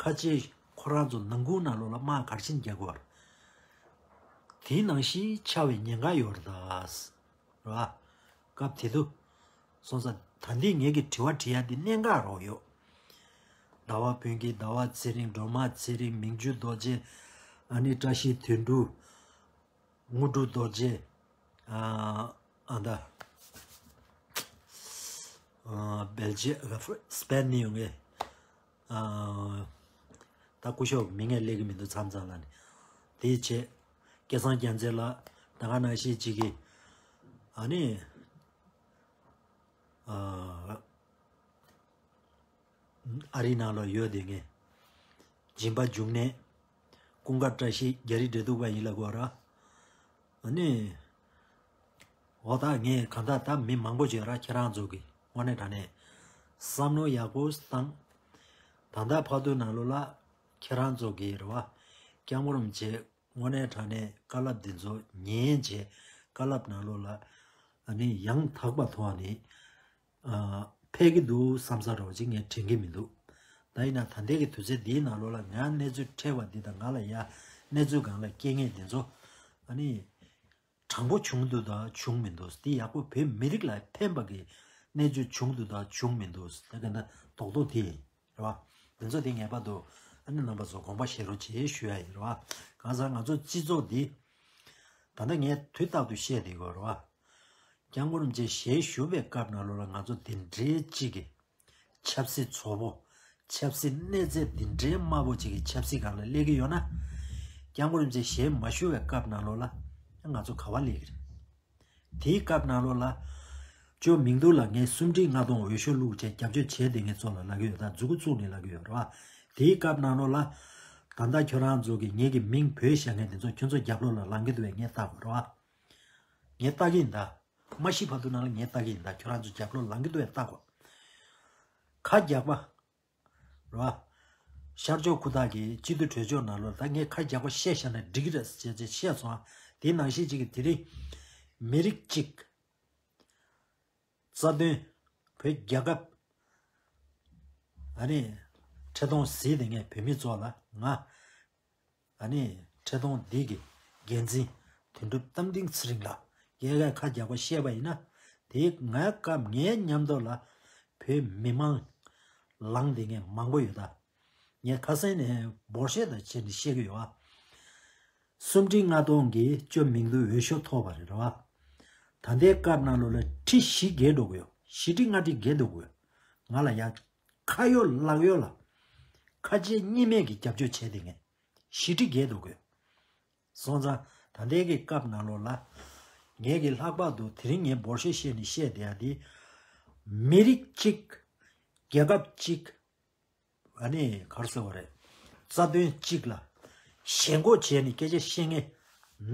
ཁ་ཆེ་ཁོ་རང་ཚོ་ནང་ཁུལ་ནང་ལོགས་ལ་དམག་གར་ཕྱིན་རྒྱག་གི་བར། དེའི་ནང་བཞིན་ཆགས་པའི་ཉེན་ཁ་ཡོད་རེད་ད། རེད་བ། སྐབས་དེ་དུས། སོང་ཙང་ད་འདི་ངེད་ཀྱི་དྲི་བ་དྲི་ཡ་འདི་གནད་འགག་རོགས་ཡོད། ཟླ་བ་བུན་གྱི་ཟླ་བ་ཚེ་རིང་སྒྲོལ་མ་ཚེ་རིང་མིང་ཆུ་རྡོ་རྗེ། ཨ་ནི་བཀྲ་ཤིས་དོན་གྲུབ། དངོས་གྲུབ་རྡོ་རྗེ། ཨ་ཨ་ད། ཨ་སྦེལ་ཇི་སྤེན་ནས་ཡོང་ངེ། ཨ་ད་སྐུ་ཞབས་མིང་ངས་སླེབས་ཀྱི་མི་འདུག་མཚམས་མཚམས་ལ་ནི། དེའི་རྗེས། སྐལ་བཟང་རྒྱལ་མཚན་ལགས་ད་ག་ནང་བཞིན་ཅིག་གིས། ཨ་ནི། ཨ་ཨ་རི་ནང་ལ་ཡོད་དེ་ངས། སྦྱིན་པ་འབྱུང་གནས། ཀུན་དགའ་བཀྲ་ཤིས་རྒྱ་རིགས་འབྲེལ་གཏུག་པ་ཡིན་ལབ་དགོས་ར། ཨ་ནི། འོ་ད་ངས་གང་ལྟར་ད་མི་མང་པོ་བྱས་ར་ཁྱེད་རང་ཚོ་གི་དངོས་གནས་དྲང་གནས་བསམ་བློ་ཡག་པོ་བཏང་། ད་ལྟ་བར་དུ་ནང་ལོགས་ལ་ཁྱེད་རང་ཚོ་གི་རེད་བ། སྐྱབས་མགོན་རིན་པོ་ཆེ་དངོས་གནས་དྲང་གནས་བཀའ་སློབ་འདི་ཚོ་ཉན་བྱས་བཀའ་སློབ་ནང་ལོགས་ལ་ཨ་ནི་ཡང་དག་པ་ཐོག་ནས་ཨ་ཕེབས་ཀྱི་འདུག་བསམ་ས་རོགས་ཅིག་ངས་དྲན་གྱི་མི་འདུག་ད་ཡིན་ན་ད་ལྟའི་གི་དུས་ཚོད་འདིའི་ནང་ལོགས་ལ་ང་གནས་ཚུལ་འཕྲད་པ་འདི་དང་ང་ལ་ཡ་གནས་ཚུལ་སྒང་ལ་སྐྱེ་མཁན་འདི་ཚོ་ཨ་ནི། དྲང་པོ་བྱུང་འདུག་དང་བྱུང་མི་འདུག་འདི་ཡག་པོ་བོད་མི་རིགས་ལ་ཕན་པ་གི་གནས་ཚུལ་བྱུང་འདུག་དང་བྱུང་མི་འདུག་ད་ག་ན་རྡོག་རྡོག་དེ་ཡིན་རེད་བ། དེ་ཚོ་དེ་ངེས་པར་དུ་ཨ་ནི་རྣམ་པ་ཚོ་དགོངས་པ་བཞེས་རོགས་བྱེད་ཞུ་ཡ་ཡིན་རེད་བ། གང་ཟག་ང་ཚོ་སྤྱི་ཚོགས་འདི་ད་ལྟ་ངས་དུས་རྟག་ཏུ་བཤད་བསྡད་ཡོད་རེད་བ། སྐྱབས་མགོན་རིན་པོ་ཆེ་ཞལ་བཞུགས་པའི་སྐབས་ནང་ལོགས་ལ་ང་ཚོ་དེ་འདྲའི་གཅིག་གི་ཆབ་སྲིད་བཙོག་པོ། ཆབ་སྲིད་གནས་ཚད་འདི་འདྲའི་དམའ་པོ་ཅིག་གི་ཆབ་སྲིད་སྒང་ལ་སླེབས་ཀྱི་ཡོད་ན། སྐྱབས་མགོན་རིན་པོ་ཆེ་ཞལ་མ་བཞུགས་པའི་སྐབས་ནང་ལོགས་ལ་ང་ཚོ་ག་བ་སླེབས་ཀྱི་རེད། དེའི་སྐབས་ནང་ལོགས་ལ། ཅོ་མིང་རྡུང་ལ་ངས་གསུམ་ཁྲི་ལྔ་སྟོང་འོས་ཤོག་བླུགས་བྱས་རྒྱབ་སྐྱོར་བྱས་དེ་ངས་ཚོགས་ལ་ལབ་ཀྱི་ཡོད་ད་མཛུ་གུ་བཙུགས་ནས་ལབ་ཀྱི་ཡོད་རེད་བ། དེའི་སྐབས་ནང་ལོགས་ལ། ད་ལྟ་ཁྱོད་རང་ཚོ་གིས་ངེད་ཀྱི་མིང་བོས་བཞག་མཁན་དེ་ཚོ་ཁྱོད་ཚོ་རྒྱབ་ལོགས་ལ་ལངས་ཀྱི་འདུག་བས་ངས་བལྟ་དགོས་རེད་བ། ངས་བལྟ་གི་ཡིན་ད། མ་ཤི་བར་དུ་ནང་ལ་ངས་བལྟ་གི་ཡིན་ད་ཁྱོད་རང་ཚོ་རྒྱབ་ལོགས་ལངས་ཀྱི་འདུག་བས་བལྟ་དགོས། ཁ་རྒྱག་པ། རེད་བ། ཤར་ཕྱོགས་ཁུ་ཐག་གི་སྤྱི་འཐུས་གྲོས་ཚོགས་ནང་ལོགས་ད་ངས་ཁ་རྒྱག་པ་བཤད་བཞག་ན་འགྲིག་གི་རེད་ཅེས་ཅེས་བཤད་སོང་ཨ། དེའི་ནང་བཞིན་གཅིག་གི་དེ་རིང་། མི་རིགས་གཅིག་རྩ་དོན། བོད་རྒྱལ་ཁབ། ཨ་ནི། འཕྲིན་གཏོང་ཟིག་དེ་ངས་བོད་མི་ཚོ་ལ་ང་། ཨ་ནི། འཕྲིན་གཏོང་འདི་གི་འགན་འཛིན་དོན་གྲུབ་རྟ་མགྲིན་ཚེ་རིང་ལགས་སྐད་ཁ་རྒྱག་པ་བཤད་པ་ཡིན་ན། དེ་ངའི་སྐབས་ངའི་མཉམ་དུ་ལ་བོད་མི་མང་ལངས་དེ་ངས་མང་པོ་ཡོད་ད། ངས་ཁ་སང་ནས་འབོར་ཤེས་དང་བྱས་ནས་བཤད་ཀྱི་ཡོད་ཨ། གསུམ་ཁྲི་ལྔ་སྟོང་གིས་ཅོ་མིང་རྡུང་འོས་ཤོག་ཐོབ་པ་རེད་རེད་བ། ད་ལྟའི་སྐབས་ནང་ལོགས་ལ་ཁྲི་བཞི་བརྒལ་འགྲོ་གི་ཡོད། བཞི་ཁྲི་ལྔ་ཁྲི་བརྒལ་འགྲོ་གི་ཡོད། ང་ལ་ཡ། ཁ་ཡོད་ལག་ཡོད་ལ། ཁ་ཆེ་གཉིས་མེད་ཀྱི་རྒྱབ་སྐྱོར་བྱས་ཏེ་ངས། བཞི་ཁྲི་བརྒལ་འགྲོ་གི་ཡོད། སོང་ཙང་ད་ལྟའི་གི་སྐབས་ནང་ལོགས་ལ། ངས་ཀྱི་ལྷག་པར་དུ་དེ་རིང་ངས་འབོར་ཤོག་བཤད་ནས་བཤད་བསྡད་ཡ་དེ། མི་རིགས་གཅིག་རྒྱལ་ཁབ་གཅིག་ཨ་ནི་ག་རེ་ཟེར་བ་རེད། རྩ་དོན་གཅིག་ལ། ཞེན་ཁོག་བྱས་ནས་སྐད་ཆ་བཤད་མཁན།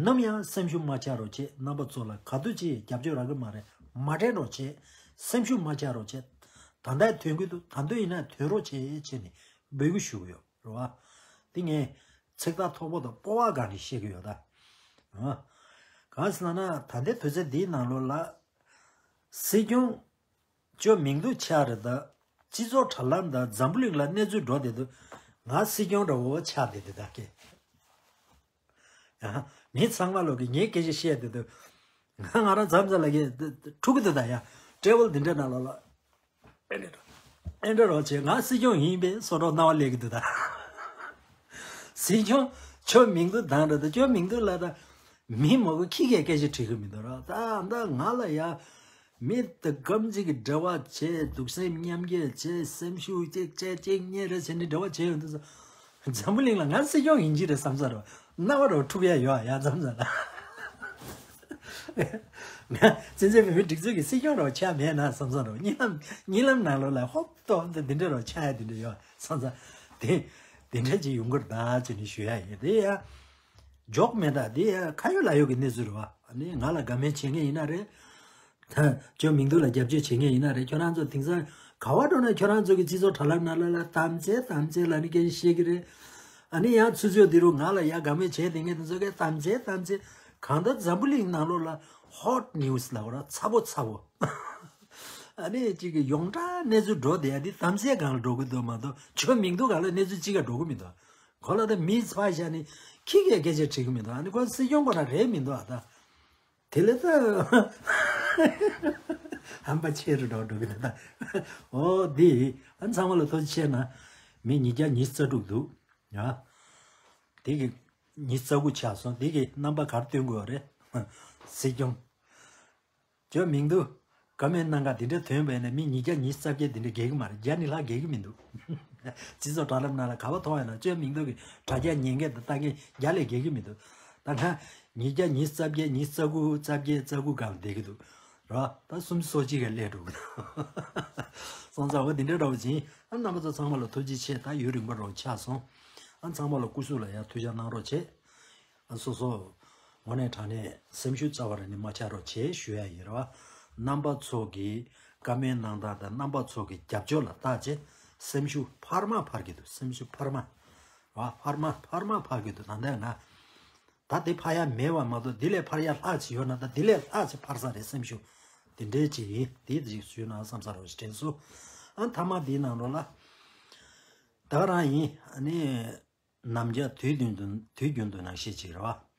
ནམ་ཡང་སེམས་ཤུགས་མ་ཆག་རོགས་བྱེད། རྣམ་པ་ཚོ་ལ་ག་དུས་ཅིག་རྒྱབ་སྐྱོར་རག་གི་མ་རེད། མ་དྲན་རོགས་བྱེད། སེམས་ཤུགས་མ་ཆག་རོགས་བྱེད། ད་ལྟ་ཐོན་གི་འདུག་ད་དུང་ཡིན་ན་ཐོན་རོགས་བྱེད་བྱས་ནས་འབོད་སྐུལ་ཞུ་གི་ཡོད་རེད་བ། དེ་ངས་ཚིག་ཐག་མཐོ་པོ་དང་སྤོབས་པ་སྒང་ནས་བཤད་གི་ཡོད་ད། ཨ། གང་ཟེར་ན་ད་ལྟའི་དུས་ཚོད་འདིའི་ནང་ལོགས་ལ། སྲིད་སྐྱོང་། ཅོ་མིང་རྡུང་ཆགས་རེད་ད། སྤྱི་ཚོགས་དྲ་ལམ་དང་འཛམ་བུ་གླིང་ལ་གནས་ཚུལ་འགྲོ་བསྡད་འདུག་ང་སྲིད་སྐྱོང་འདྲ་བོ་ཆགས་བསྡད་དེ་ད་ཀྱེ། ཡང་མི་ཚང་མ་ལོག་གི་ངའི་སྐད་ཆ་བཤད་བསྡད་འདུག་ང་ང་རང་མཚམས་མཚམས་ལ་གི་འཁྲུག་གི་འདུག་ད་ཡ། ཀྲེ་ཝལ་འདི་འདྲ་ནང་ལོགས་ལ། ཨེ་འདྲ་རོགས་བྱེད། ང་སྲིད་སྐྱོང་ཡིན་པས་སོ་སོར་སྣང་བ་སླེབས་ཀྱི་འདུག་ད། སྲིད་སྐྱོང་ཅོ་མིང་རྡུང་དང་རེད་ད། ཅོ་མིང་རྡུང་ལ་ད། མི་མང་པོ་ཁྱི་གས་སྐད་ཆ་དྲིས་གི་མི་འདུག་ར། ད་ད་ང་ལ་ཡ། མི་ད་གམ་གཅིག་གི་འབྲེལ་བ་བྱས། གདུག་སེམས་མཉམ་སྐྱེད་བྱས། སེམས་ཤུགས་གཅིག་བྱས། གཅིག་གཉིས་རེ་བྱས་ནས་འབྲེལ་བ་བྱས་ཡོང་དུས་སུ། འཛམ་བུ་གླིང་ལ་ང་སྲིད་སྐྱོང་ཡིན་གྱི་རེད་བསམ་ས་རེད། རྣ་བ་རུ་འཁྲུག་ཡ་ཡོད་ཡ་བསམ་ས་རེད། ང་བཙན་བྱོལ་བོད་མིའི་སྒྲིག་འཛུགས་ཀྱི་སྲིད་སྐྱོང་རུ་ཆགས་མེད་ན་བསམ་ས་རེད། གཉིད་ལམ་གཉིད་ལམ་ནང་ལོགས་ལ་ཧོབ་ཏོ་ཧོབ་ཏེ་འདི་འདྲ་རུ་ཆགས་ཡ་འདི་འདྲ་ཡོད་བསམ་ས། དེ་དེ་འདྲ་ཅིག་ཡོང་གི་རེད་ད་ཅེས་ནས་ཞུ་ཡ་ཡིན། དེ་ཡ། འཇོག་མེད་ད། དེ་ཡ་ཁ་ཡོད་ལག་ཡོད་ཀྱི་གནས་ཚུལ་རེད་བ། ཨ་ནི་ང་ལ་དགའ་མོས་བྱེད་མཁན་ཡིན་ན་རེད། ད་ཅོ་མིང་འདུག་ལ་རྒྱབ་སྐྱོར་བྱེད་མཁན་ཡིན་ན་རེད། ཁྱོད་རང་ཚོ་དེང་སང་ག་བ་འགྲོ་ན་ཁྱོད་རང་ཚོ་གི་སྤྱི་ཚོགས་དྲ་ལམ་ནང་ལ་ལ་དམ་བཅའ་དམ་བཅའ་ལ་ནི་སྐད་ཆ་བཤད་ཀྱི་རེད། ཨ་ནི་ཡང་ཆུ་ཚོད་འདི་རུ་ང་ལ་ཡ་དགའ་མོས་བྱས་དེ་ངས་དེ་ཚོ་གའི་དམ་བཅའ་དམ་བཅའ་གང་ལྟར་འཛམ་བུ་གླིང་ནང་ལོགས་ལ་ཧོ་ཊི་ནིའུ་སི་ལ་འོ་ར་ཚ་པོ་ཚ་པོ། ཨ་ནི་གཅིག་གི་ཡོངས་གྲགས་གནས་ཚུལ་འགྲོ་བསྡད་ཡ་འདི་དམ་བཅའ་སྒང་ལ་འགྲོ་གི་འདུག་མ་གཏོགས་ཆོས་མིང་འདུག་སྒང་ལ་གནས་ཚུལ་གཅིག་ག་འགྲོ་གི་མི་འདུག་ཁོ་ལ་ད་མི་ཕ་ཤ་ནི་ཁྱི་གས་སྐད་ཆ་དྲིས་གི་མི་འདུག་ཨ་ནི་ཁོ་སྲིད་སྐྱོང་པ་རང་རེད་མི་འདུག་ཨ་ད། དེ་ལས་ད་ཧམ་པ་ཆེ་རུ་འགྲོ་འགྲོ་གི་ད་ད། འོ་འདི་ཨ་ཚང་མ་ལ་ཐུགས་རྗེ་ཆེ་ན། མི་ཉིས་བརྒྱ་ཉི་ཤུ་རྩ་དྲུག་འདུག་ཡ། དེ་གི་ཉི་ཤུ་རྩ་དགུ་ཆགས་སོང་། དེ་གི་རྣམ་པ་ག་རེ་སྟོན་དགོས་རེད། སྲིད་སྐྱོང་། ཅོ་མིང་འདུག་ཀ་མེན་གནང་ག་དེ་འདྲ་ཐོན་པས་ན་མི་ཉིས་བརྒྱ་ཉི་ཤུ་རྩ་བརྒྱད་དེ་འདྲ་རྒས་གི་མ་རེད། བརྒྱ་ནི་ལྷག་རྒས་གི་མི་འདུག་སྤྱི་ཚོགས་དྲ་ལམ་ནང་ལ་ག་པར་མཐོང་ཡོད་ན་ཅོ་མིང་འདུག་གི་དྲ་རྒྱ་ཉན་མཁན་དང་ལྟ་མཁན་བརྒྱ་ལས་རྒས་གི་མི་འདུག་ད་ང་ཉིས་བརྒྱ་ཉི་ཤུ་རྩ་བརྒྱད་ཉི་ཤུ་རྩ་དགུ་རྩ་བརྒྱད་རྩ་དགུ་སྒང་ལ་བསྡད་གི་འདུག་ར། ད་སུམ་ཅུ་སོ་གཅིག་ག་སླེབས་འགྲོ་གི་འདུག་སོང་ཙང་འོ་དེ་འདྲ་འདྲ་བོ་ཅིག་ཨ་རྣམ་པ་ཚོ་ཚང་མ་ལ་ཐུགས་རྗེ་ཆེ། ད་ཡུན་རིང་པོ་རོགས་ཆགས་སོང་། ཨ་ཚང་མ་ལ་སྐུ་གཟུགས་ལ་ཡང་ཐུགས་ཅག་གནང་རོགས་བྱེད། ཨ་སོ་སོ་དངོས་གནས་དྲང་གནས་སེམས་ཤུགས་རྩ་བ་རང་ནས་མ་ཆག་རོགས་བྱེད་ཞུ་ཡ་ཡིན་ར་བ། རྣམ་པ་ཚོ་གི་བཀའ་མོལ་གནང་སྟངས་དང་རྣམ་པ་ཚོ་གི་རྒྱབ་སྐྱོར་ལ་བརྟག་བྱས་སེམས་ཤུགས་འཕར་མ་འཕར་གྱི་འདུག་སེམས་ཤུགས་འཕར་མ། བ་འཕར་མ་འཕར་མ་འཕར་གྱི་འདུག་ད་ལྟ་ང་ད་དེ་འཕར་ཡ་མེད་པ་མ་གཏོགས་འདི་ལས་འཕར་ཡ་ལྷག་ཅིག་ཡོད་ན་ད་འདི་ལས་ལྷག་ཅིག་འཕར་ས་རེད། སེམས་ཤུགས་དེ་འདྲའི་ཅིག་ཡིན། དེ་ཅིག་ཞུས་ན་བསམ་ས་རོགས་ཞེས་དྲན་སོང་། ཨ་མཐའ་མ་འདིའི་ནང་ལོགས་ལ་ད་ག་རང་ཡིན། ཨ་ནི། ནམ་རྒྱུན་དུས་རྒྱུན་དུ་དུས་རྒྱུན་དུ་ནང་བཤད་ཅིག་རེད་བ།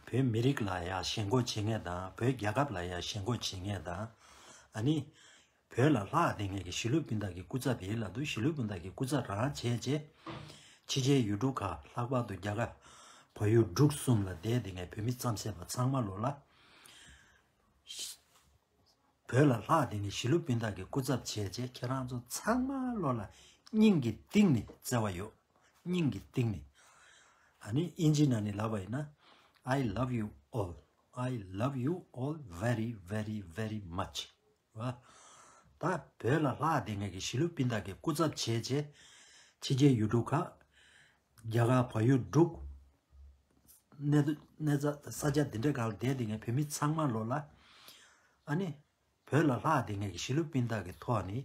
བོད་མི་རིགས་ལ་ཡ་ཞེན་ཁོག་བྱེད་མཁན་དང་བོད་རྒྱལ་ཁབ་ལ་ཡ་ཞེན་ཁོག་བྱེད་མཁན་དང་། ཨ་ནི། བོད་ལ་ལྷག་བསྡད་མཁན་གྱི་གཞིས་ལུས་སྤུན་ཟླ་གི་སྐུ་ཚབ་ཡིན་ལབ་དུས་གཞིས་ལུས་སྤུན་ཟླ་གི་སྐུ་ཚབ་རང་བྱས་རྗེས། ཕྱི་རྒྱལ་ཡུལ་གྲུ་ཁག་ལྷག་པར་དུ་རྒྱ་གར་བལ་ཡུལ་འབྲུག་གསུམ་ལ་བསྡད་བསྡད་མཁན་བོད་མི་རྩམ་ཟས་པ་ཚང་མ་ལོ་ལ། བོད་ལ་ལྷག་དེ་ནི་གཞིས་ལུས་སྤུན་ཟླ་གི་སྐུ་ཚབ་བྱས་རྗེས་ཁྱེད་རང་ཚོ་ཚང་མ་ལོ་ལ་སྙིང་གི་གཏིང་ནས་བརྩེ་བ་ཡོད། སྙིང་གི་གཏིང་ནས། ཨ་ནི་ཨིན་ཇི་ནང་ནས་ལབ་པ་ཡིན་ན། I love you all. I love you all very very very much. བ། ད་བོད་ལ་ལྷག་དེ་ངེད་ཀྱི་གཞིས་ལུས་སྤུན་ཟླ་གི་སྐུ་ཚབ་བྱས་རྗེས། ཕྱི་རྒྱལ་ཡུལ་གྲུ་ཁག་རྒྱ་གར་བལ་ཡུལ་འབྲུག་གནས་གནས་ས་ས་ཆ་འདི་འདྲའི་སྒང་ལ་བསྡད་དེ་ངས་བོད་མི་ཚང་མ་ལོ་ལ། ཨ་ནི། བོད་ལ་ལྷག་དེ་ངས་གཞིས་ལུས་སྤུན་ཟླ་གི་ཐོག་ནས།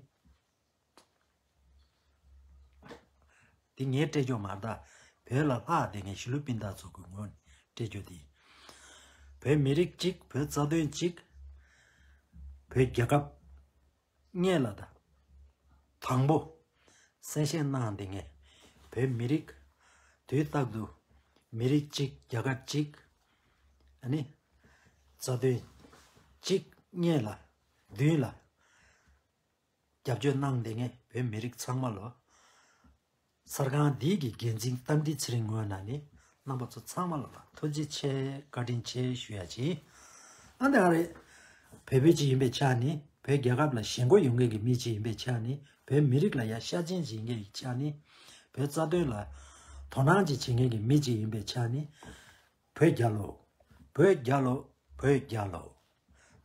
འདི་ངའི་སྤྲད་རྒྱུ་མ་རེད་ད། བོད་ལ་ལྷག་དེ་ངས་གཞིས་ལུས་སྤུན་ཟླ་ཚོ་གི་ངོས་ནས་སྤྲད་རྒྱུ་དེ། བོད་མི་རིགས་གཅིག་བོད་རྩ་དོན་གཅིག་བོད་རྒྱལ་ཁབ། ངས་ལ་ད། དང་པོ། གསན་བཞེས་གནང་དེ་ངས། བོད་མི་རིགས། དུས་རྟག་ཏུ། མི་རིགས་གཅིག་རྒྱལ་ཁབ་གཅིག་ཨ་ནི། རྩ་དོན་གཅིག་ངས་ལ། མདུན་ལ། རྒྱབ་སྐྱོར་གནང་དེ་ངས་བོད་མི་རིགས་ཚང་མ་ལོ། གསར་ཁང་འདིའི་གི་འགན་འཛིན་རྟ་མགྲིན་ཚེ་རིང་ངོས་ནས་ནི་རྣམ་པ་ཚོ་ཚང་མ་ལ་ཐུགས་རྗེ་ཆེ་བཀའ་དྲིན་ཆེ་ཞུ་ཡ་ཅིག་ཨ་འདི་ཨ་རེད། བོད་པ་ཅིག་ཡིན་པའི་ཆ་ནས་བོད་རྒྱལ་ཁབ་ལ་ཞེན་ཁོག་ཡོད་མཁན་གྱི་མི་ཅིག་ཡིན་པའི་ཆ་ནས་བོད་མི་རིགས་ལ་ཡ་ཤ་ཞེན་ཅིག་ཡིན་མཁན་གྱི་ཆ་ནས་བོད་རྩ་དོན་ལ་དོ་སྣང་ཅིག་བྱེད་མཁན་གྱི་མི་ཅིག་ཡིན་པའི་ཆ་ནས་བོད་རྒྱལ་ལོ། བོད་རྒྱལ་ལོ། བོད་རྒྱལ་ལོ།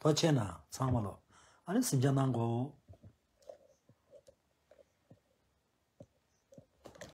ཐུགས་རྗེ་ཆེ་གནང་ཚང་མ་ལོ། ཨ་ནི་གཟིམ་འཇག་གནང་གོ།